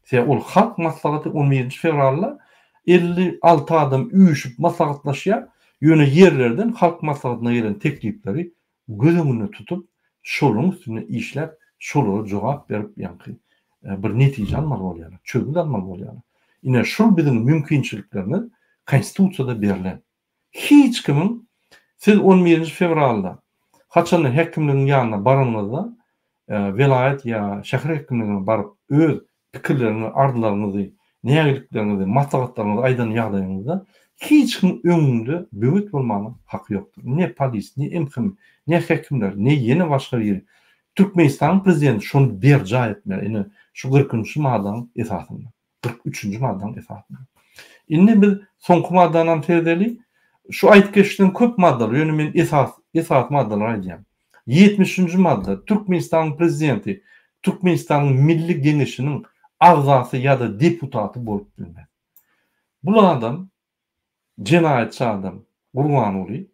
Sebäbi ol Halk Maslahaty on birinji fewralda 56 adam üýşüp maslahatlaşýar, ýöne ýerlerden Halk Maslahatyna gelen teklipleri göz öňünde tutup, şolaryň üstünde işläp, şolara jogap berip, ýaňky bir netije almaly bolýarlar, çözgüt almaly bolýarlar. Ine, şul biziň mümkinçiliklerimiz Konstitusiýada berlen. Hiç kimiň siz on birinji fewralda haçanda häkimligiň ýanyna baranyňyzda, welaýat ýa şäher häkimligine baryp öz pikirleriňizi, arzlaryňyzy, nägilikleriňizi, maslahatlaryňyzy aýdan ýagdaýyňyzda hiç kimiň öňüňde böwet bolmaga haky ýokdur. Ne polis, ne MHM, ne häkimler, ne ýene başga biri. Türkmenistanyň prezidenti şony berjaý etmeli ine şu kyrkynjy maddaň esasynda. 43-nji maddaň esasynda. Indi biz soňky maddanam seredeli. Şu aýdyp geçdim köp maddalar, ýöne men esas esasy maddalary aýdýan. 73-nji madda Türkmenistanyň prezidenti Türkmenistanyň Milli Geňeşiniň agzasy ýa-da deputaty bolup bilmez. Bul adam jenaýatçy adam Gurbanguly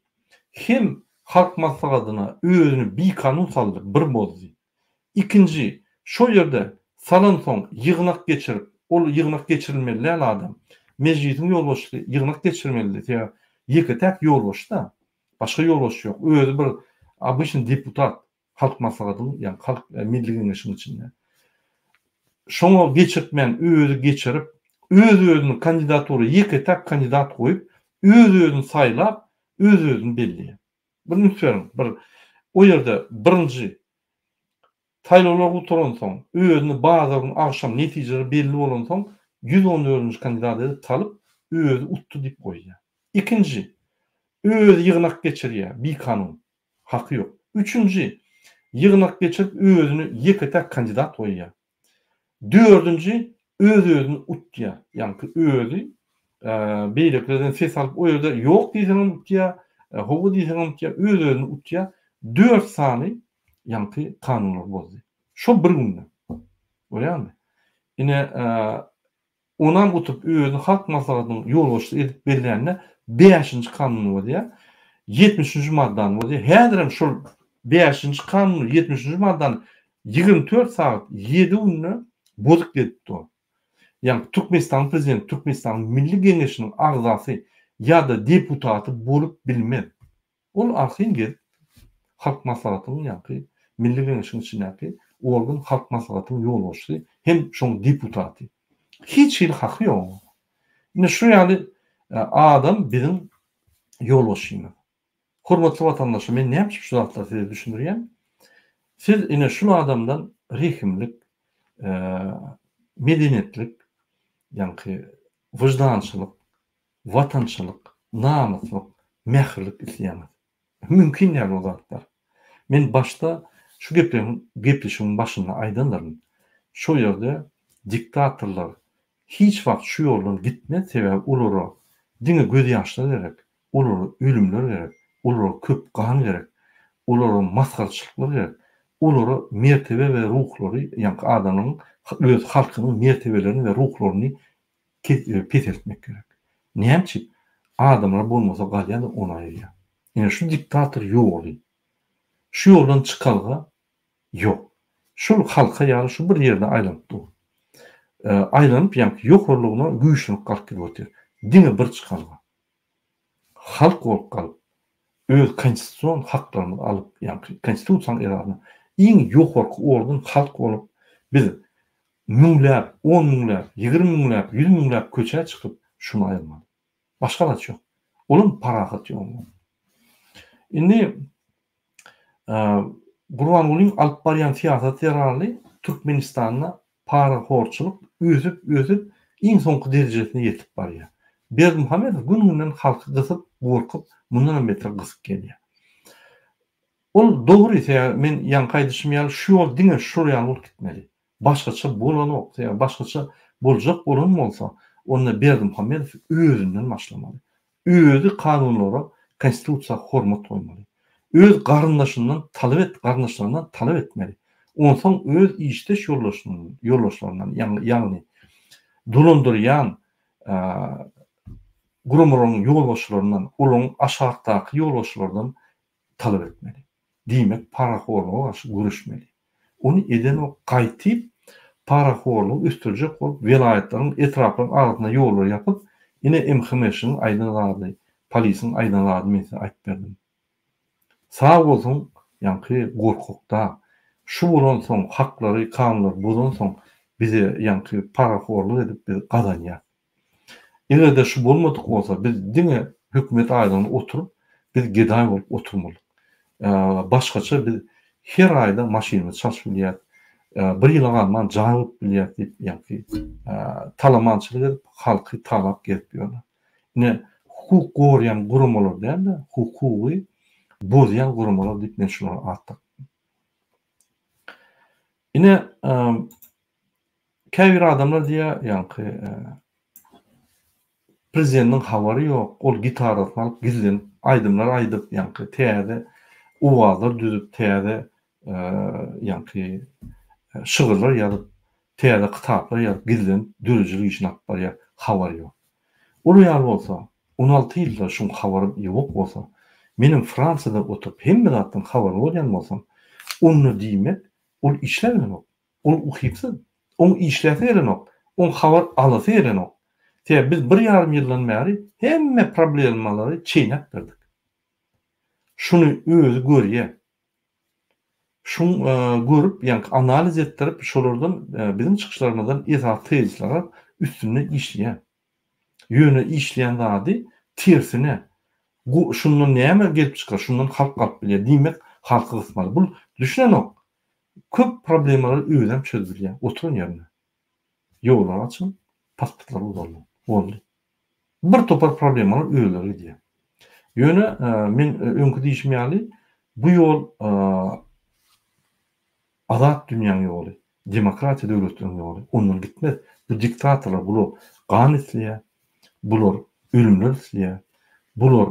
hem Halk Maslahatyna özüni bikanun saldy, bir bozdy. Ikinji, şol ýerde salansoň ýygnak geçirip, ol ýygnak geçirilmeli däl adam. Mejlisiň ýolbaşçysy ýygnak geçirmelidi, sebäbi ýeke-täk ýolbaşçy-da, başga ýolbaşçy ýok. Özi bir obyçnyý deputat Halk Maslahatynyň, ýagny Halk Milli Geňeşiň içinde. Şoňa geçirtmän özi geçirip, öz-özüni kandidatura ýeke-täk kandidat goýup, öz-özüni saýlap, öz-özüni belleýär. Bir üns beriň, bir o ýerde birinji saýlawlar gutaransoň, özüni bazar gün agşam netijeler belli bolansoň 114-nji kandidat edip salyp, özi utdy diýip goýýar. Ikinji, özi ýygnak geçirýär, bikanun, haky ýok. Üçünji, ýygnak geçirip özüni ýeke-täk kandidat goýýar. Dördünji öz-özüni utýar. Ýaňky özi beýlekilerden ses alyp o ýerde ýok diýseňem utýar, hawa diýseňem utýar, öz-özüni utýar. Dört sany ýaňky kanunlary bozdy. Şol bir günde. Görýäňmi? Ine, Onam utup özüni Halk Maslahatynyň ýolbaşçysy edip bellände bäşinji kanuny bozýar. Ýetmişinji maddany bozýar. Häzirem şol bäşinji kanuny, ýetmişinji maddany 24 sagat ýedi günde bozup gezip dur. Ýagny Türkmenistanyň prezidenti Türkmenistanyň Milli Geňeşiniň agzasy ýa-da deputaty bolup bilmez. Ol arkaýyn gezip, Halk Maslahatynyň ýaňky Milli Geňeşiň içindäki organ Halk Maslahatynyň ýolbaşçysy hem şoň deputaty. Hiç hili haky ýok onuň. Ine şu ýaly adam biziň ýolbaşçymyz. Hormatly watandaşlar, men näme üçin şu zatlary size düşündirýän? Siz ine şul adamdan rehimlik, medeniýetlik, ýaňky wyždançylyk, watançylyk, namyslyk, mähirlik isleýäňiz. Mümkin däl o zatlar. Men başda şu gepleşigiň başynda aýdandyryn. Şo ýerde diktatorlar hiç wagt şu ýoldan gitmez, sebäbi olara diňe gözýaşlar gerek, olara ölümler gerek, olara köp gan gerek, olara masgaraçylyklar gerek, olara mertebe we ruhlary, ýaňky adamlaryň öz halkynyň mertebelerini we ruhlaryny peseltmek gerek. Näme üçin? Adamlar bolmasa galýar-da ony aýyrýar. Ine şu diktator ýoly. Şu ýoldan çykalga ýok. Şul halka ýaly şu bir ýerde aýlanyp dur. Aýlanyp ýaňky ýokarlygyna güýçlenip galyp gidip otyr. Diňe bir çykalga. Halk bolup galyp, öz konstitusion haklarymyzy alyp, ýaňky konstitusiýanyň esasynda iň ýokarky organ halk bolup biz Müňläp, on müňläp, 20 müňläp, ýüz müňläp köçä çykyp şuny aýyrmaly. Başga alaç ýok. Olam parahat ýollar. Indi Gurbangulyň alyp barýan syýasaty zerarly Türkmenistanda parahorçylyk ösüp-ösüp iň soňky derejesine ýetip barýar. Berdimuhamedow gün-günden halky gysyp, gorkup, mundanam beter gysyp gelýär. Ol dogry, sebäbi men ýaňky aýdyşym ýaly şu ýol diňe şul ýaly bolup gitmeli. Başgaça bolanok, sebäbi başgaça boljak bolan bolsa, onda Berdimuhamedow özünden başlamaly. Özi kanunlara, konstitusiýa hormat goýmaly. Öz garyndaşyndan talap et, garyndaşlaryndan talap etmeli. Onsoň öz işdeş ýoldaşyndan, ýoldaşlaryndan, ýagny dolandyrýan. guramalaryň ýolbaşçylaryndan, olaryň aşakdaky ýolbaşçylardan talap etmeli. Diýmek, parahorluga garşy göreşmeli. Ony edenok, gaýtyp parahorlugy ösdürjek bolup welaýatlaryň, etraplaryň arasynda ýollary ýapyp, ine MHM-niň aýdan zady, polisiň aýdan zadyny men size aýdyp berdim. Sag bolsun ýaňky gorkakda şu bolansoň haklary kanunlary bozansoň bize ýaňky parahorluk edip biz gazanýas. Egerde şu bolmadyk bolsa biz diňe hökümet aýlygyna oturyp biz gedaý bolup oturmalyk. Başgaça biz her aýda maşynymyzy çalşyp bilýäs, bir ýyla galman jaý gurup bilýäs diýip ýaňky talamançylyk edip halky talap gezip ýörler. Ine, hukuk goraýan guramalar däl-de, hukugy bozýan guramalar diýip men şulara at dakdym. Ine, käbir adamlar diýýär, ýaňky prezidentiň habary ýok, ol gitarasyny alyp gizlenip aýdymlar aýdyp, ýaňky täze owazlar düzüp, täze ýaňky şygyrlar ýazyp, täze kitaplar ýazyp gizlenip döredijilik işini alyp barýar, habary ýok. Ol ýaly bolsa, 16 ýylda şuň habarym ýok bolsa, menem Fransiýada oturyp hemme zatdan habarly bolýan bolsam, onda diýmek ol işläbilenok, ol ukypsyz, oň işläsi gelenok, oň habar alasy gelenok. Sebäbi biz bir ýarym ýyldan bäri hemme problemalary çeýnäp berdik. Şuny özi görýär. Şuň görüp, ýaňky analiz etdirip, şolardan biziň çykyşlarymyzdan esasy tezisler alyp, üstünde işleýär. Ýöne işleýän zady tersine. Bu şundan näme gelip çykar, şundan halk galyp bilýär. Diýmek, halky gysmaly. Bul düşünenok. Köp problemalary özem çözüp bilýär, oturan ýerinde. Ýollary açyň, pasportlary uzaldyň. Boldy. Bir topar problemalar özleri gidýär. Ýöne men öňki diýşim ýaly, bu ýol azat dünýäň ýoly, demokratiýa döwletleriň ýoly. Ondan gitmez. Bu diktatorlar bular gan isleýär, bular ölümler isleýär, bular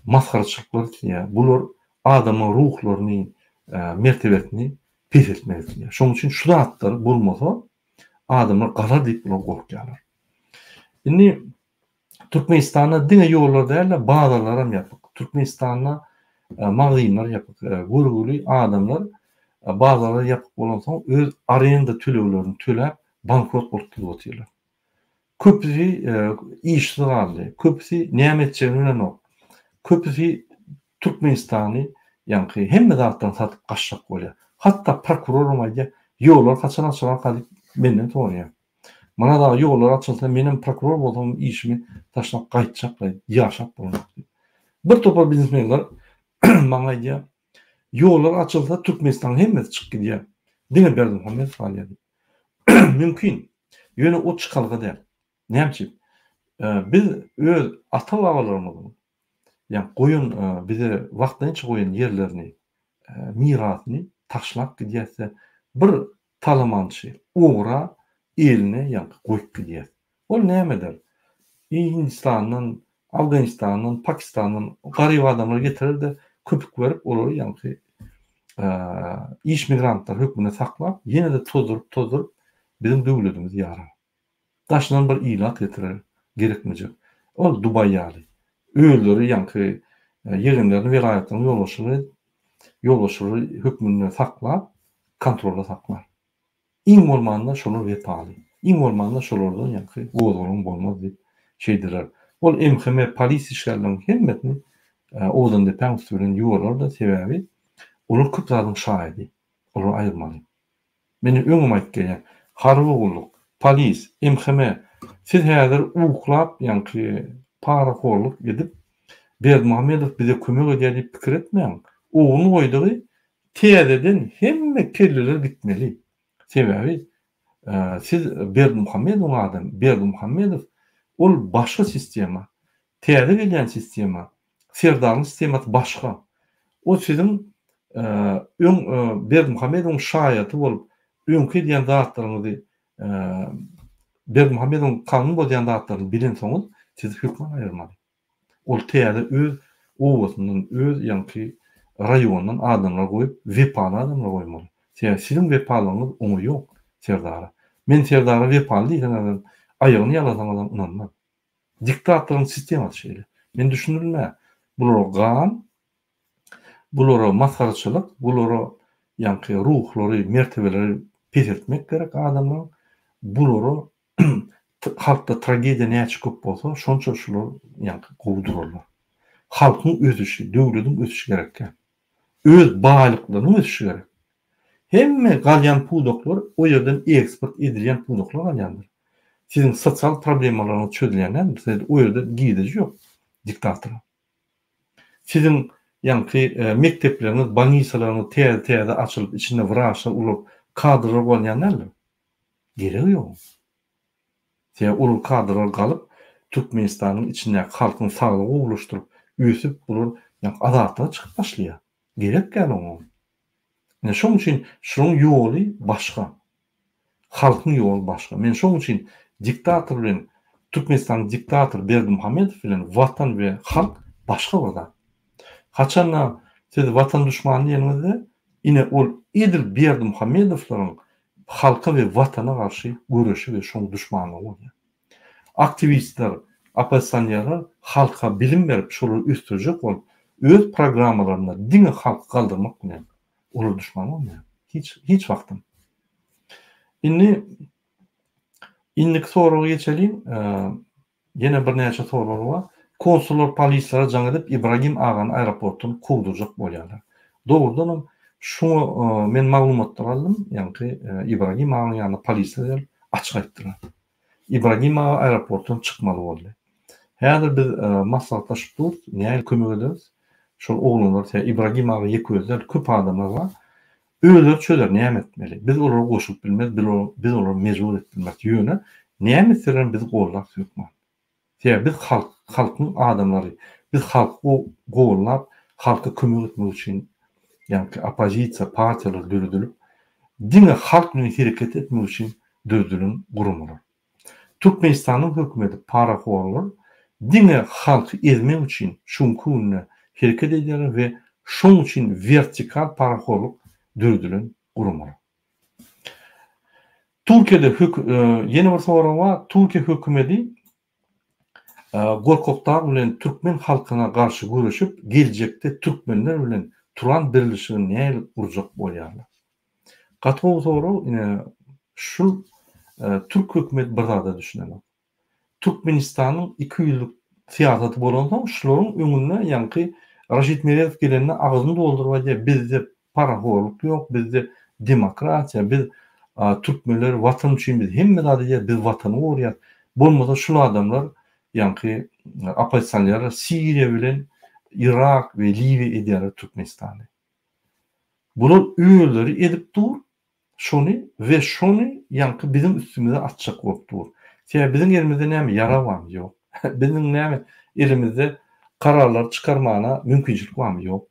masgaraçylyklar isleýär, bular adamyň ruhlaryny, mertebesini peseltmek isleýär. Şonuň üçin şu zatlar bolmasa, adamlar galar diýip bular gorkýarlar. Indi Türkmenistanda diňe ýollar däl-de, bazarlar hem ýapyk. Türkmenistanda magazynlar ýapyk. Görgüli adamlar bazarlar ýapyk bolansoň öz arenda töleglerini töläp bankrot bolup gidip otyrlar. Köpüsi işsiz galdy. Köpüsi näme etjegini bilenok. Köpüsi Türkmenistany ýaňky hemme zatdan satyp gaçjak bolýar. Hatda prokuroram aýdýar, ýollar haçan açylarka diýip menden soraýar. Myrat aga ýollar açylsa menem prokuror bolsam işimi taşlap gaýtjak ýaşap bolanok diýip. Bir topar biznesmenler maňa aýdýar, ýollar açylsa Türkmenistanyň hemmesi çykyp gidýär. Diňe Berdimuhamedow galýar diýip. Mümkin. Ýöne o çykalga däl. Näme üçin? Biz öz ata-babalarymyzyň ýa goýan bize wagtlaýynça goýan ýerlerini, mirasyny taşlap gidýäs-de, bir talamançy ogra eline ýaňky goýup gidýäs. Ol näme eder? Hindistandan, Afganistandan, Pakistandan garyp adamlary getirer-de, köpük berip, olary ýaňky iş migrantlary hökmünde saklap, ýene-de tozduryp-tozduryp biziň döwletimizi ýarar. Daşyndan bir ilat getirer, gerekmejek. Ol Dubaý ýaly. Özleri ýaňky ýegenlerini welaýatlaryň ýolbaşçylary ýolbaşçylary hökmünde saklap, kontrolda saklar. Iň bolmanda şolar wepaly. Iň bolmanda şolardan ýaňky gozgalaň bolmaz diýip şeýdiler. Ol MHM polis işgärleriniň hemmesini Owdandepäň üsti bilen ýuwarlar-da, sebäbi olar köp zadyň şaýady. Olary aýyrmaly. Men öňem aýdyp gelýän, harby gulluk, polis, MHM, siz häzir uklap ýaňky parahorluk edip Berdimuhamedow bize kömek edýär diýip pikir etmäň. Ogluny goýdugy täzeden hemme kelleler gitmeli. Sebäbi siz Berdimuhamedowyň adamy, Berdimuhamedow ol başga sistema. Täze gelýän sistema, Serdaryň sistemasy başga. O siziň öň Berdimuhamedowyň şaýaty bolup, öňki edýän zatlaryňyzy Berdimuhamedowyň kanun bozýan zatlaryny bilensoňyz, sizi hökman aýyrmaly. Ol täze öz obasyndan, öz ýaňky raýonyndan adamlar goýup, wepaly adamlar goýmaly. Sebäbi siziň wepalygyňyz oňa ýok, Serdara. Men Serdara wepaly diýseňizem, aýagyny ýalasaňyzam ynanmaz. Diktatoryň sistemasy şeýle. Men düşündirdim-ä. Bulara gan, bulara masgaraçylyk, bulara ýaňky ruhlary, mertebeleri peseltmek gerek adamlaryň. Bulara halkda tragediýa näçe köp bolsa, şonça şular ýaňky gowy durarlar. Halkyň ösüşi, döwlediň ösüşi gerek däl. Öz baýlyklarynyň ösüşi gerek. Hemme galýan pudaklar o ýerden eksport edilýän pudaklar galýandyr. Siziň sosial problemalaryňyz çözülýän däldir. Siz o ýerde girdeji ýok diktatora. Siziň ýaňky mekdepleriňiz, bolnisalaryňyz täze-täze açylyp, içinde wraçlar urup, kadrlar bolýan däldir. Geregi ýok. Sebäbi olar kadrlar galyp, Türkmenistanyň içindäki halkyň saglygy gowulaşdyryp, ösüp, bular ýaňky azatlyga çykyp başlaýar. Gerek däl oňa. Ine şoň üçin şunuň ýoly başga. Halkyň ýoly başga. Men şoň üçin diktator bilen Türkmenistanyň diktatory Berdimuhamedow bilen watan we halk başga bir zat. Haçanda siz watan duşmany diýeniňizde ine ol edil Berdimuhamedowlaryň halka we watana garşy göreşi we şoň duşmanlygy bolýar. Aktiwistler, oppozisionerler halka bilim berip şolary ösdürjek bolup öz programmalarynda diňe halky galdyrmak bilen olar duşman bolmaýar. Hiç hiç wagtam. Indi indiki soraga geçeliň. Ýene birnäçe sorag bar. Konsullar polislere jaň edip Ibragim agany aeroportdan kowdurjak bolýarlar. Dogrudanam şuňa men maglumatlar aldym, ýaňky Ibragim agaň ýanyna polisler gelip açyk aýtdylar. Ibragim aga aeroportdan çykmaly boldy. Häzir biz maslahatlaşyp durus, nähili kömek ederis? Şol oglanlar, Ibragim aga ýeke özi däl, köp adamlar bar. Özleri çözer näme etmeli. Biz olara goşulyp bilmez, biz olary mejbur edip bilmeris. Ýöne näme etselerem bizi gollap hökman. Sebäbi biz halk, halkyň adamlary. Biz halky gollap, halka kömek etmek üçin ýaňky oppozisiýa partiýalar döredilip, diňe halk bilen hereket etmek üçin döredilen guramalar. Türkmenistanyň hökümeti parahorlar diňe halky ezmek üçin şu günki günde hereket edýärler we şoň üçin wertikal parahorlyk döredilen guramalar. Türkiýede hök ýene bir sorag bar. Türkiýe hökümeti Gorkak dag bilen türkmen halkyna garşy göreşip geljekde türkmenler bilen Turan birleşigini nähili gurjak bolýarlar? Gaty gowy sorag ine şul türk hökümet bir zada düşünenok. Türkmenistanyň ikiýüzlük syýasaty bolansoň şularyň öňünde ýaňky Raşid Meredow gelende agzyny dolduryp aýdýar bizde parahorluk ýok bizde demokratiýa biz türkmenler watan üçin biz hemme zat edýäs biz watany gorýas bolmasa şul adamlar ýaňky oppozisionerler Siriýa bilen Yrak we Liwiýa edýärler Türkmenistany. Bular özleri edip dur şony we şony ýaňky biziň üstümize atjak bolup dur. Sebäbi biziň elimizde näme ýarag barmy? Ýok. Biziň näme elimizde kararlary çykarmana mümkinçilik barmy? Ýok.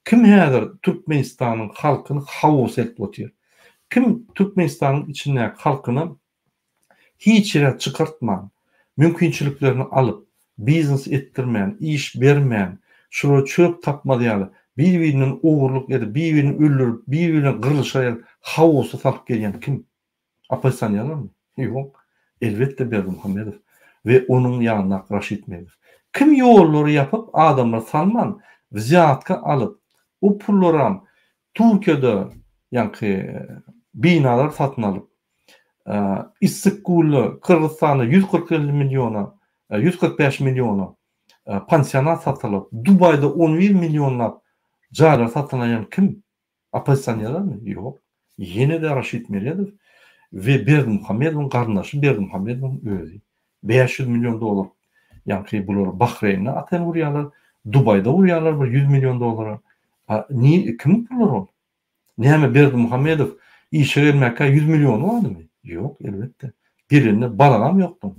Kim häzir Türkmenistanyň halkyny haosa eltip otyr? Kim Türkmenistanyň içindäki halkyny hiç ýere çykartman, mümkinçiliklerini alyp, biznes etdirmän, iş bermän, şulara çörek tapmaz ýaly, bir-birinden ogurlyk edip, bir-birini öldürip, bir-birine gyrlyşar ýaly haosa salyp gelýän kim? Oppozisionerlermi? Ýok. Elbetde Berdimuhamedow we onuň ýanyndaky Raşid Meredow. Kim ýollary ýapyp, adamlary salman, wzýatka alyp, o pullaram Türkiýede ýaňky binalar satyn alyp, Issyk-Kulda, Gyrgyzystanda 140 milliona, 145 milliona pansionat satylyp, Dubaýda 11 millionlap jaýlar satyn alýan kim? Oppozisionerlermi? Ýok. Ýene-de Raşid Meredow we Berdimuhamedowyň garyndaşy Berdimuhamedowyň özi. 500 million dollar ýaňky bular Bahreýnde otel gurýarlar, Dubaýda gurýarlar bir 100 million dollara. A ni kimiň pullary ol? Näme Berdimuhamedow işe gelmäkä 100 milliony bardymy? Ýok, elbetde. Gelende balagam ýokdy.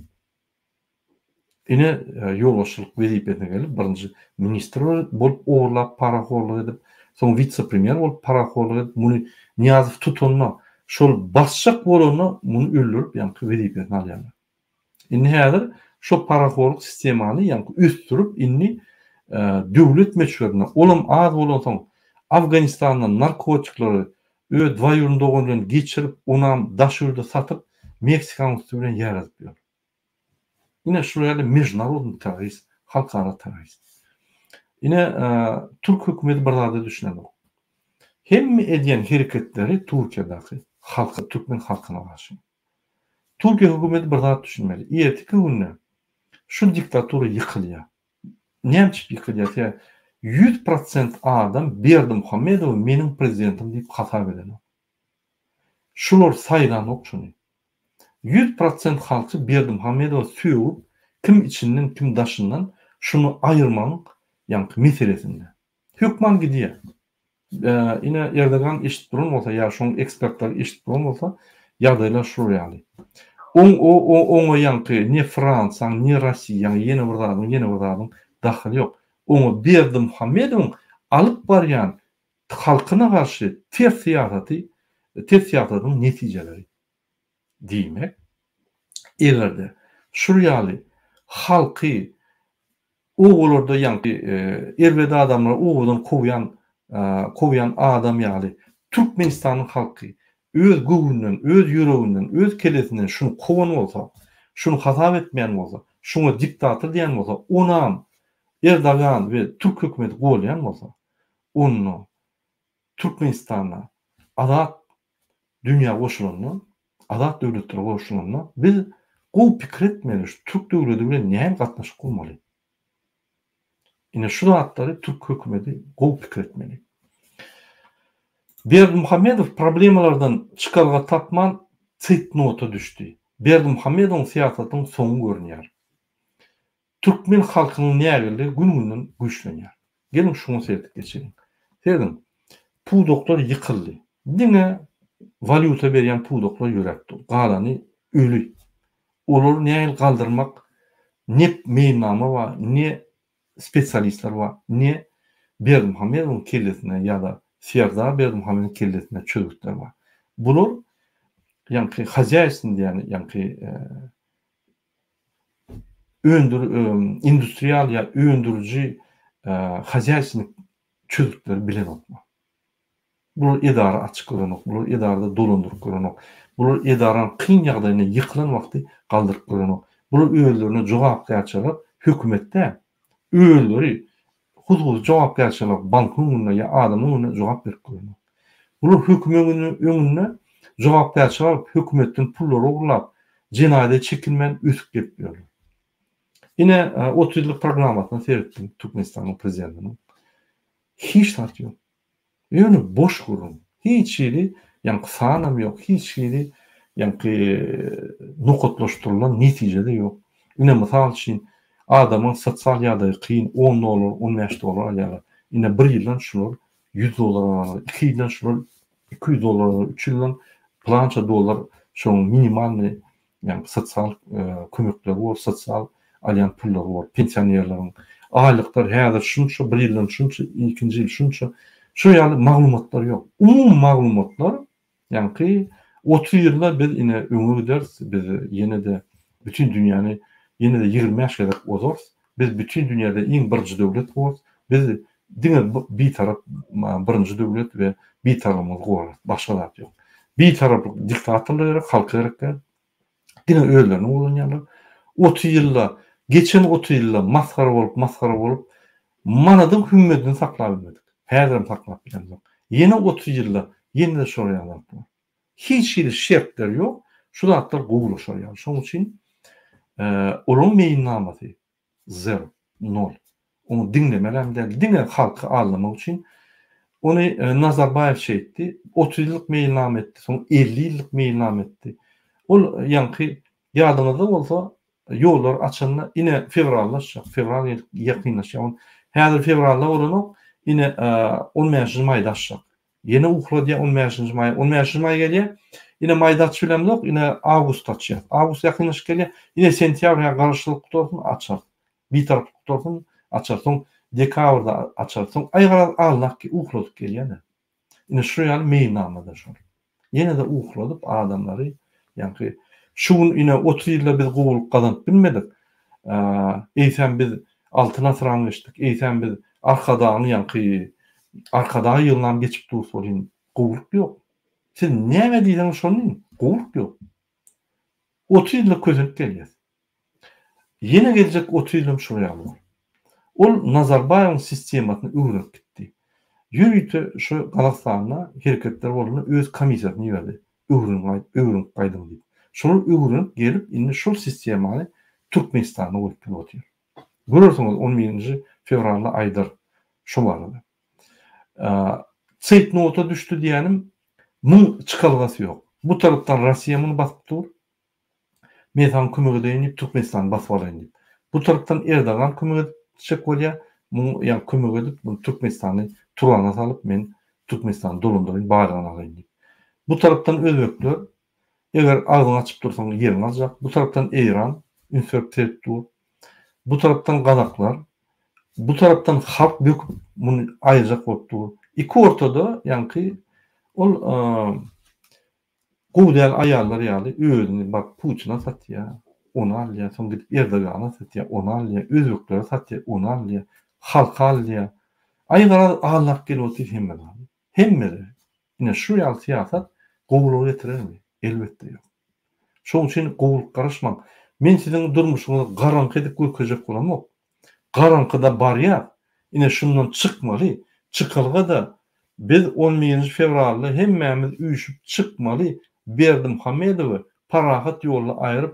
Ine, ýolbaşçylyk wezipesine gelip, birinji ministr bolup ogurlap, parahorlyk edip, soň witse-premýer bolup parahorlyk edip, muny Nyýazow tutanda, şol basjak bolanda muny öldürip, ýaňky wezipesini alýarlar. Indi häzir şo parahorlyk sistemany ýaňky ösdürip, indi döwlet möçberinde, olam az bolansoň, Afganistandan narkotikleri öz dwaýurny dogany bilen geçirip, onam daş ýurda satyp, Meksikanyň üsti bilen ýaýradyp ýör. Ine şular ýaly mejnarodnyý terrorist, halkara terrorist. Ine türk hökümeti bir zada düşünenok. Hemme edýän hereketleri Türkiýedäki halka, türkmen halkyna garşy. Türkiýe hökümeti bir zat düşünmeli. Erteki günde şu diktatura ýykylýar. Näme üçin ýykylýar? Sebäbi 100% adam Berdimuhamedowy meniň prezidentim diýip hasap edenok. Şular saýlanok şuny. 100% halky Berdimuhamedowa sögüp, kim içinden, kim daşyndan şuny aýyrmagyň ýaňky meselesinde. Hökman gidýär. Ine Erdogan eşidip duran bolsa ýa şoň ekspertleri eşidip duran bolsa ýagdaýlar şular ýaly. Oň o o oňa ýaňky ne Fransiýaň ne Rossiýaň ýene bir zadyň ýene bir zadyň dahyly ýok. Oňa Berdimuhamedowyň alyp barýan halkyna garşy ters syýasaty ters syýasatynyň netijeleri. Diýmek, eger-de şul ýaly halky obalarda ýaňky erbet adamlary obadan kowýan kowýan adam ýaly Türkmenistanyň halky öz göwnünden, öz ýüreginden, öz kellesinden şuny kowan bolsa, şuny hasap etmeýän bolsa, şuňa diktator diýen bolsa, onam Erdogan we türk hökümeti golýan bolsa, onda Türkmenistanda azat dünýä goşulanda, azat döwletlere goşulanda biz gowy pikir etmeli, şu türk döwledi bilen nähili gatnaşyk gurmaly? Ine şu zatlary türk hökümeti gowy pikir etmeli. Berdimuhamedow problemalardan çykalga tapman seýtnota düşdi. Berdimuhamedowyň syýasatynyň soňy görünýär. Türkmen halkynyň nägileligi gün-günden güýçlenýär. Geliň şuňa seredip geçeliň. Serediň, pudaklar ýykyldy. Diňe walýuta berýän pudaklar ýöräp dur. Galany öli. Olary nähili galdyrmak ne meýilnama bar, ne spesialistler bar, ne Berdimuhamedowyň kellesinde ýa-da Serdar Berdimuhamedowyň kellesinde çözgütler bar. Bular ýaňky hozýaýstwnyý diýýän ýaňky öndür industrial ýa öndüriji hozýaýstwnyý çözgütleri bilenoklar. Bular edara açyk görenok, bular edarada dolandyryp görenok. Bular edarany kyn ýagdaýynda ýykylan wagty galdyryp görenok. Bular özlerine jogapkärçilik hökümet däl, özleri hususy jogapkärçilik bankyň öňünde ýa adamyň öňünde jogap berip görenok. Bular hökümegiň öňünde jogapkärçilik alyp hökümetden pullary ogurlap, jenaýada çekilmän ösüp gelip ýörler. Ine 30 ýyllyk programmasyna seretdim Türkmenistanyň prezidentiniň. Hiç zat ýok. Ýöne boş gürrüň. Hiç hili ýaňky sanam ýok, hiç hili ýaňky nokatlaşdyrylan netije-de ýok. Ine, mysal üçin, adamyň sosial ýagdaýy kyn, on dollar, on bäş dollar alýarlar. Ine, bir ýyldan şular ýüz dollar alarlar, iki ýyldan şular 200 dollar alar, üç ýyldan pylança dollar şoň minimalnyý ýagny sosial kömekleri bor, sosial alýan pullary bor, pensionerleriň aýlyklar häzir şunça, bir ýyldan şunça, ikinji ýyl şunça, şu ýaly maglumatlar ýok. Umumy maglumatlar, ýaňky 30 ýylda biz ine öňe gideris, biz ýene-de bütin dünýäni ýene-de 25 gezek ozarys, biz bütin dünýäde iň birinji döwlet bolarys, biz diňe bitarap birinji döwlet we bitaraplygy gorarys, başga zat ýok. Bitaraplyk diktatorlara gerek, halka gerek däl. Diňe özlerine ulanýarlar. 30 ýylda, geçen 30 ýylda masgara bolup, masgara bolup, manadyň hümmedini saklap bilmedik. Häzirem saklap bilemzok. Ýene 30 ýylda ýene-de şol ýaly zat bolar. Hiç hili şertler ýok, şu zatlar gowulaşar ýaly. Şonuň üçin olaryň meýilnamasy zero, nol. Ony diňlemelem däl, diňe halky aldamak üçin. Ony Nazarbaýew şeýtdi, 30 ýyllyk meýilnama etdi, soň 50 ýyllyk meýilnama etdi. Ol ýaňky ýadyňyzda bolsa, ýollary açanda ine fewralda açjak, fewral gelip ýakynlaşýar. Häzir fewralda bolanok, ine 15-nji maýda açjak. Ýene uhladýar on bäşinji maý. On bäşinji maý gelýär. Ine maýda açyp bilemzok, ine awgustda açýas. Awgust ýakynlaşyp gelýär. Ine sentýabr ýa garaşsyzlyk gutarsyn, açarys. Bitaraplyk gutarsyn, açarys. Soň dekabrda açarys. Soň aý garaz alnak uhladyp gelýär-de. Ine şu ýaly meýilnamada şol. Ýene-de uhladyp adamlary, ýaňky şu gün ine 30 ýylda biz gowulyk gazanyp bilmedik. Eýsem biz Altyn asyram geçdik. Eýsem biz Arkadagyň ýaňky Arkadag ýylynam geçip durus welin gowulyk ýok. Siz näme diýseňiz şony diýiň, gowulyk ýok. 30 ýylda kösenip gelýäs. Ýene geljek 30 ýyl hem şol ýaly bolar. Ol Nazarbaýewiň sistemasyny öwrenip gitdi. Ýörite şu Gazagystanda hereketler bolanda öz komissiýasyny iberdi. Öwreniň öwrenip gaýdyň diýip. Şolar öwrenip gelip indi şol sistemany Türkmenistanda goýup gidip otyr. Görersiňiz on birinji fewralda aýdar şo barada. Ceýtnota düşdi diýýänim muň çykalgasy ýok. Bu tarapdan Rossiýa muny basyp dur. Men saňa kömek edeýin diýip Türkmenistany basyp alaýyn diýip. Bu tarapdan Erdogan kömek etjek bolýar. Muň ýa kömek edip muny Türkmenistany Turana salyp men Türkmenistany dolandyraýyn baýlygyny alaýyn diýip. Bu tarapdan özbekler eger agzyňy açyp dursaň ýeriňi aljak. Bu tarapdan Eýran üns berip seredip dur. Bu tarapdan gazaklar bu tarapdan halk böküp muny aýyrjak bolup dur. Iki ortada ýaňky ol Gowy däl aýallar ýaly özüni baryp Putina satýa, ony alýa, soň gidip Erdogana satýa, ony alýa, özbeklere satýa, ony alýa, halka alýa. Aý garaz aldap gelip otyr hemme zady. Hemmeleri. Ine şu ýaly syýasat gowulyga getirermi? Elbetde ýok. Şoň üçin gowulyk garaşmaň. Men siziň durmuşyňyzy garaňky edip görkezjek bolamok. Garaňkyda barýas. Ine şundan çykmaly. Çykalga-da biz on birinji fewralda hemmämiz üýşüp çykmaly Berdimuhamedowy parahat ýolda aýryp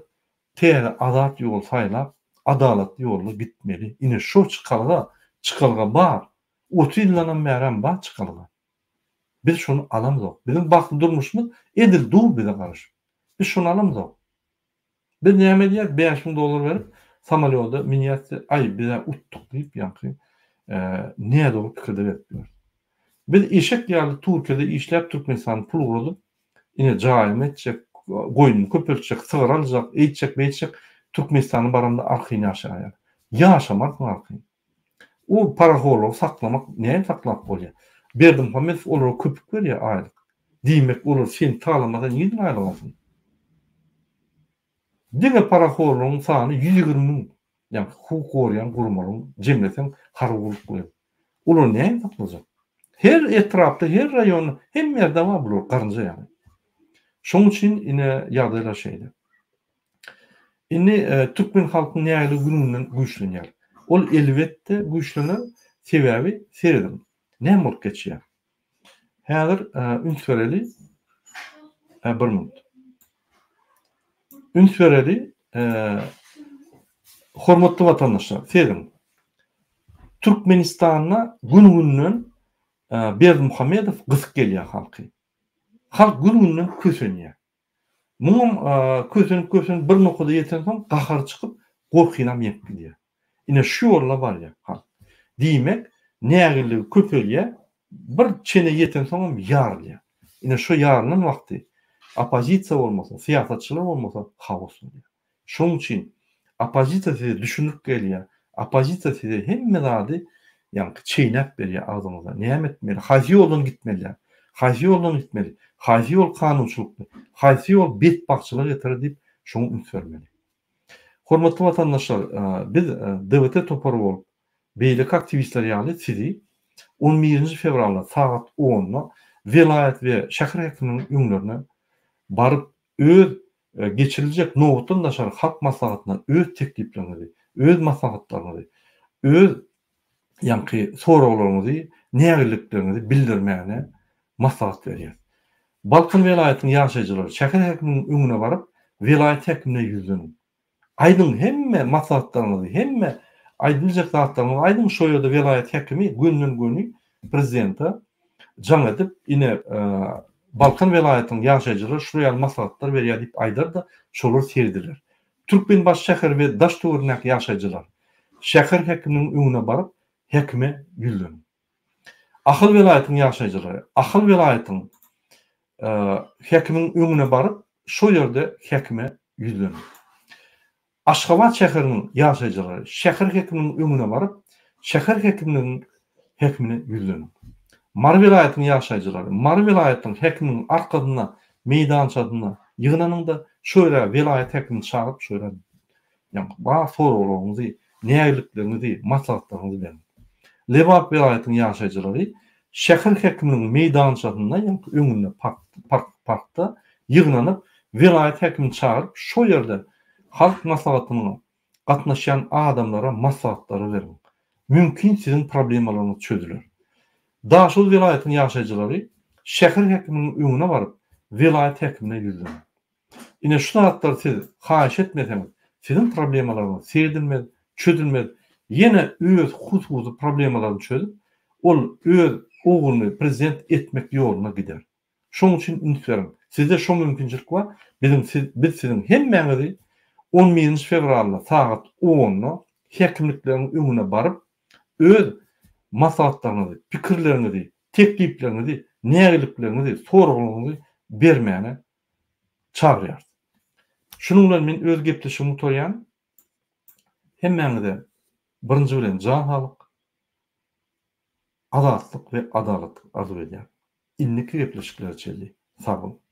täze azat ýol saýlap adalatly ýolda gitmeli. Ine şo çykalga. Çykalga bar. 30 ýyldanam bärem bar çykalga. Biz şony alamzok. Biziň bagtly durmuşymyz edil dur bize garaşyp. Biz şony alamzok. Biz näme edýäs, 5000 dollar berip samolýoda münýäs-de, aý, biz-ä utduk diýip, ýaňky nädogry pikirde gezip ýörüs. Biz eşek ýaly Türkiýede işläp Türkmenistana pul ugradyp, ine jaýymy etjek, goýnumy köpeltjek, sygyr aljak, eýtjek, beýtjek, Türkmenistana baramda arkaýyn ýaşaýan. Ýaşamarsyň arkaýyn. O parahorlygy saklamak näme saklap bolýar? Berdimuhamedow olara köpük berýär aýlyk. Diýmek olar seni talamasa nirden aýlyk alsyn? Diňe parahorlygyň sany 120 müň. Ýagny hukuk goraýan guramalaryň jemleseň harby gulluk bilen. Olar näme saklajak? Her etrapda, her raýonda, hemme ýerde bar bular garynja ýaly. Şoň üçin ine ýagdaýlar şeýle. Indi türkmen halkynyň nägiligi gün-günden güýçlenýär. Ol elbetde güýçlener, sebäbi serediň, näme bolup geçýär. Häzir üns bereli, bir minut. Üns bereli, hormatly watandaşlar, serediň. Türkmenistanda gün-günden Berdimuhamedow gysyp gelýär halky. Halk gün-günden kösenýär. Muňam kösenip-kösenip bir nokada ýetensoň gahary çykyp, gorkynam ýeňip gidýär. Ine şu ýolla barýar halk. Diýmek, nägilligi köpelýär, bir çene ýetensoňam ýarylýar. Ine şo ýarylan wagty oppozisiýa bolmasa, syýasatçylar bolmasa haos bolýar. Şonuň üçin oppozisiýa size düşündirip gelýär, oppozisiýa size hemme zady ýaňky çeýnäp berýär agzyňyza. Näme etmeli, haýsy ýoldan gitmeli, haýsy ýoldan gitmeli, haýsy ýol kanunçylykly, haýsy ýol betbagtçylyga getirer diýip şoňa üns bermeli. Hormatly watandaşlar, biz DWT topary bolup, beýleki aktiwistler ýaly sizi on birinji fewralda sagat onda welaýat we şäher häkimliginiň öňlerine baryp öz geçiriljek nobatdan daşary halk maslahatyna öz teklipleriňizi, öz maslahatlaryňyzy, öz ýaňky soraglaryňyzy, nägilelikleriňizi bildirmäne maslahat berýäris. Balkan welaýatynyň ýaşaýjylary şäher häkiminiň öňüne baryp, welaýat häkimine ýüzleniň. Aýdyň hemme maslahatlaryňyzy, hemme aýdyljak zatlaryňyzy aýdyň, şo ýerde welaýat häkimi gönden-göni prezidente jaň edip, ine, Balkan welaýatynyň ýaşaýjylary şular ýaly maslahatlar berýär diýip aýdar-da, şolar serediler. Türkmenbaşy şäheri we daş-töweregindäki ýaşaýjylar, şäher häkiminiň öňüne baryp, häkime ýüzleniň. Ahal welaýatynyň ýaşaýjylary, Ahal welaýatynyň häkimiň öňüne baryp, şo ýerde häkime ýüzleniň. Aşgabat şäheriniň ýaşaýjylary, şäher häkiminiň öňüne baryp, şäher häkimliginiň häkimine ýüzleniň. Mary welaýatynyň ýaşaýjylary, Mary welaýatynyň häkiminiň arkasynda, meýdançasynda ýygnanyň-da, şo ýere welaýat häkimini çagyryp, şo ýere Ýagny bar soraglaryňyzy, nägillikleriňizi, maslahatlaryňyzy beriň. Lebap welaýatynyň ýaşaýjylary şäher häkimliginiň meýdançasynda, ýagny öňünde park, park, parkda ýygnanyp, welaýat häkimini çagyryp, şol ýerde Halk Maslahatynyň. gatnaşýan adamlara maslahatlary beriň. Mümkin siziň problemalaryňyz çözüler. Daşoguz welaýatynyň ýaşaýjylary şäher häkiminiň öňüne baryp, welaýat häkimine ýüzleniň. Ine şu zatlary siz haýyş etmeseňiz, siziň problemalaryňyz seredilmez, çözülmez. Ýene öz hususy problemalaryny çözüp, ol öz ogluny prezident etmek ýoluna gider. Şoň üçin üns beriň. Sizde şo mümkinçilik bar. Biziň siz biz siziň hemmäňizi on birinji fewralda sagat onda häkimlikleriň öňüne baryp, öz maslahatlaryňyzy, pikirleriňizi, teklipleriňizi, nägilikleriňizi, soraglaryňyzy bermäne çagyrýarys. Şunuň bilen men öz gepleşigimi gutarýan. Hemmäňize birinji bilen jan saglyk, azatlyk we adalatlyk arzuw edýän. Indiki gepleşiklere çenli sag boluň.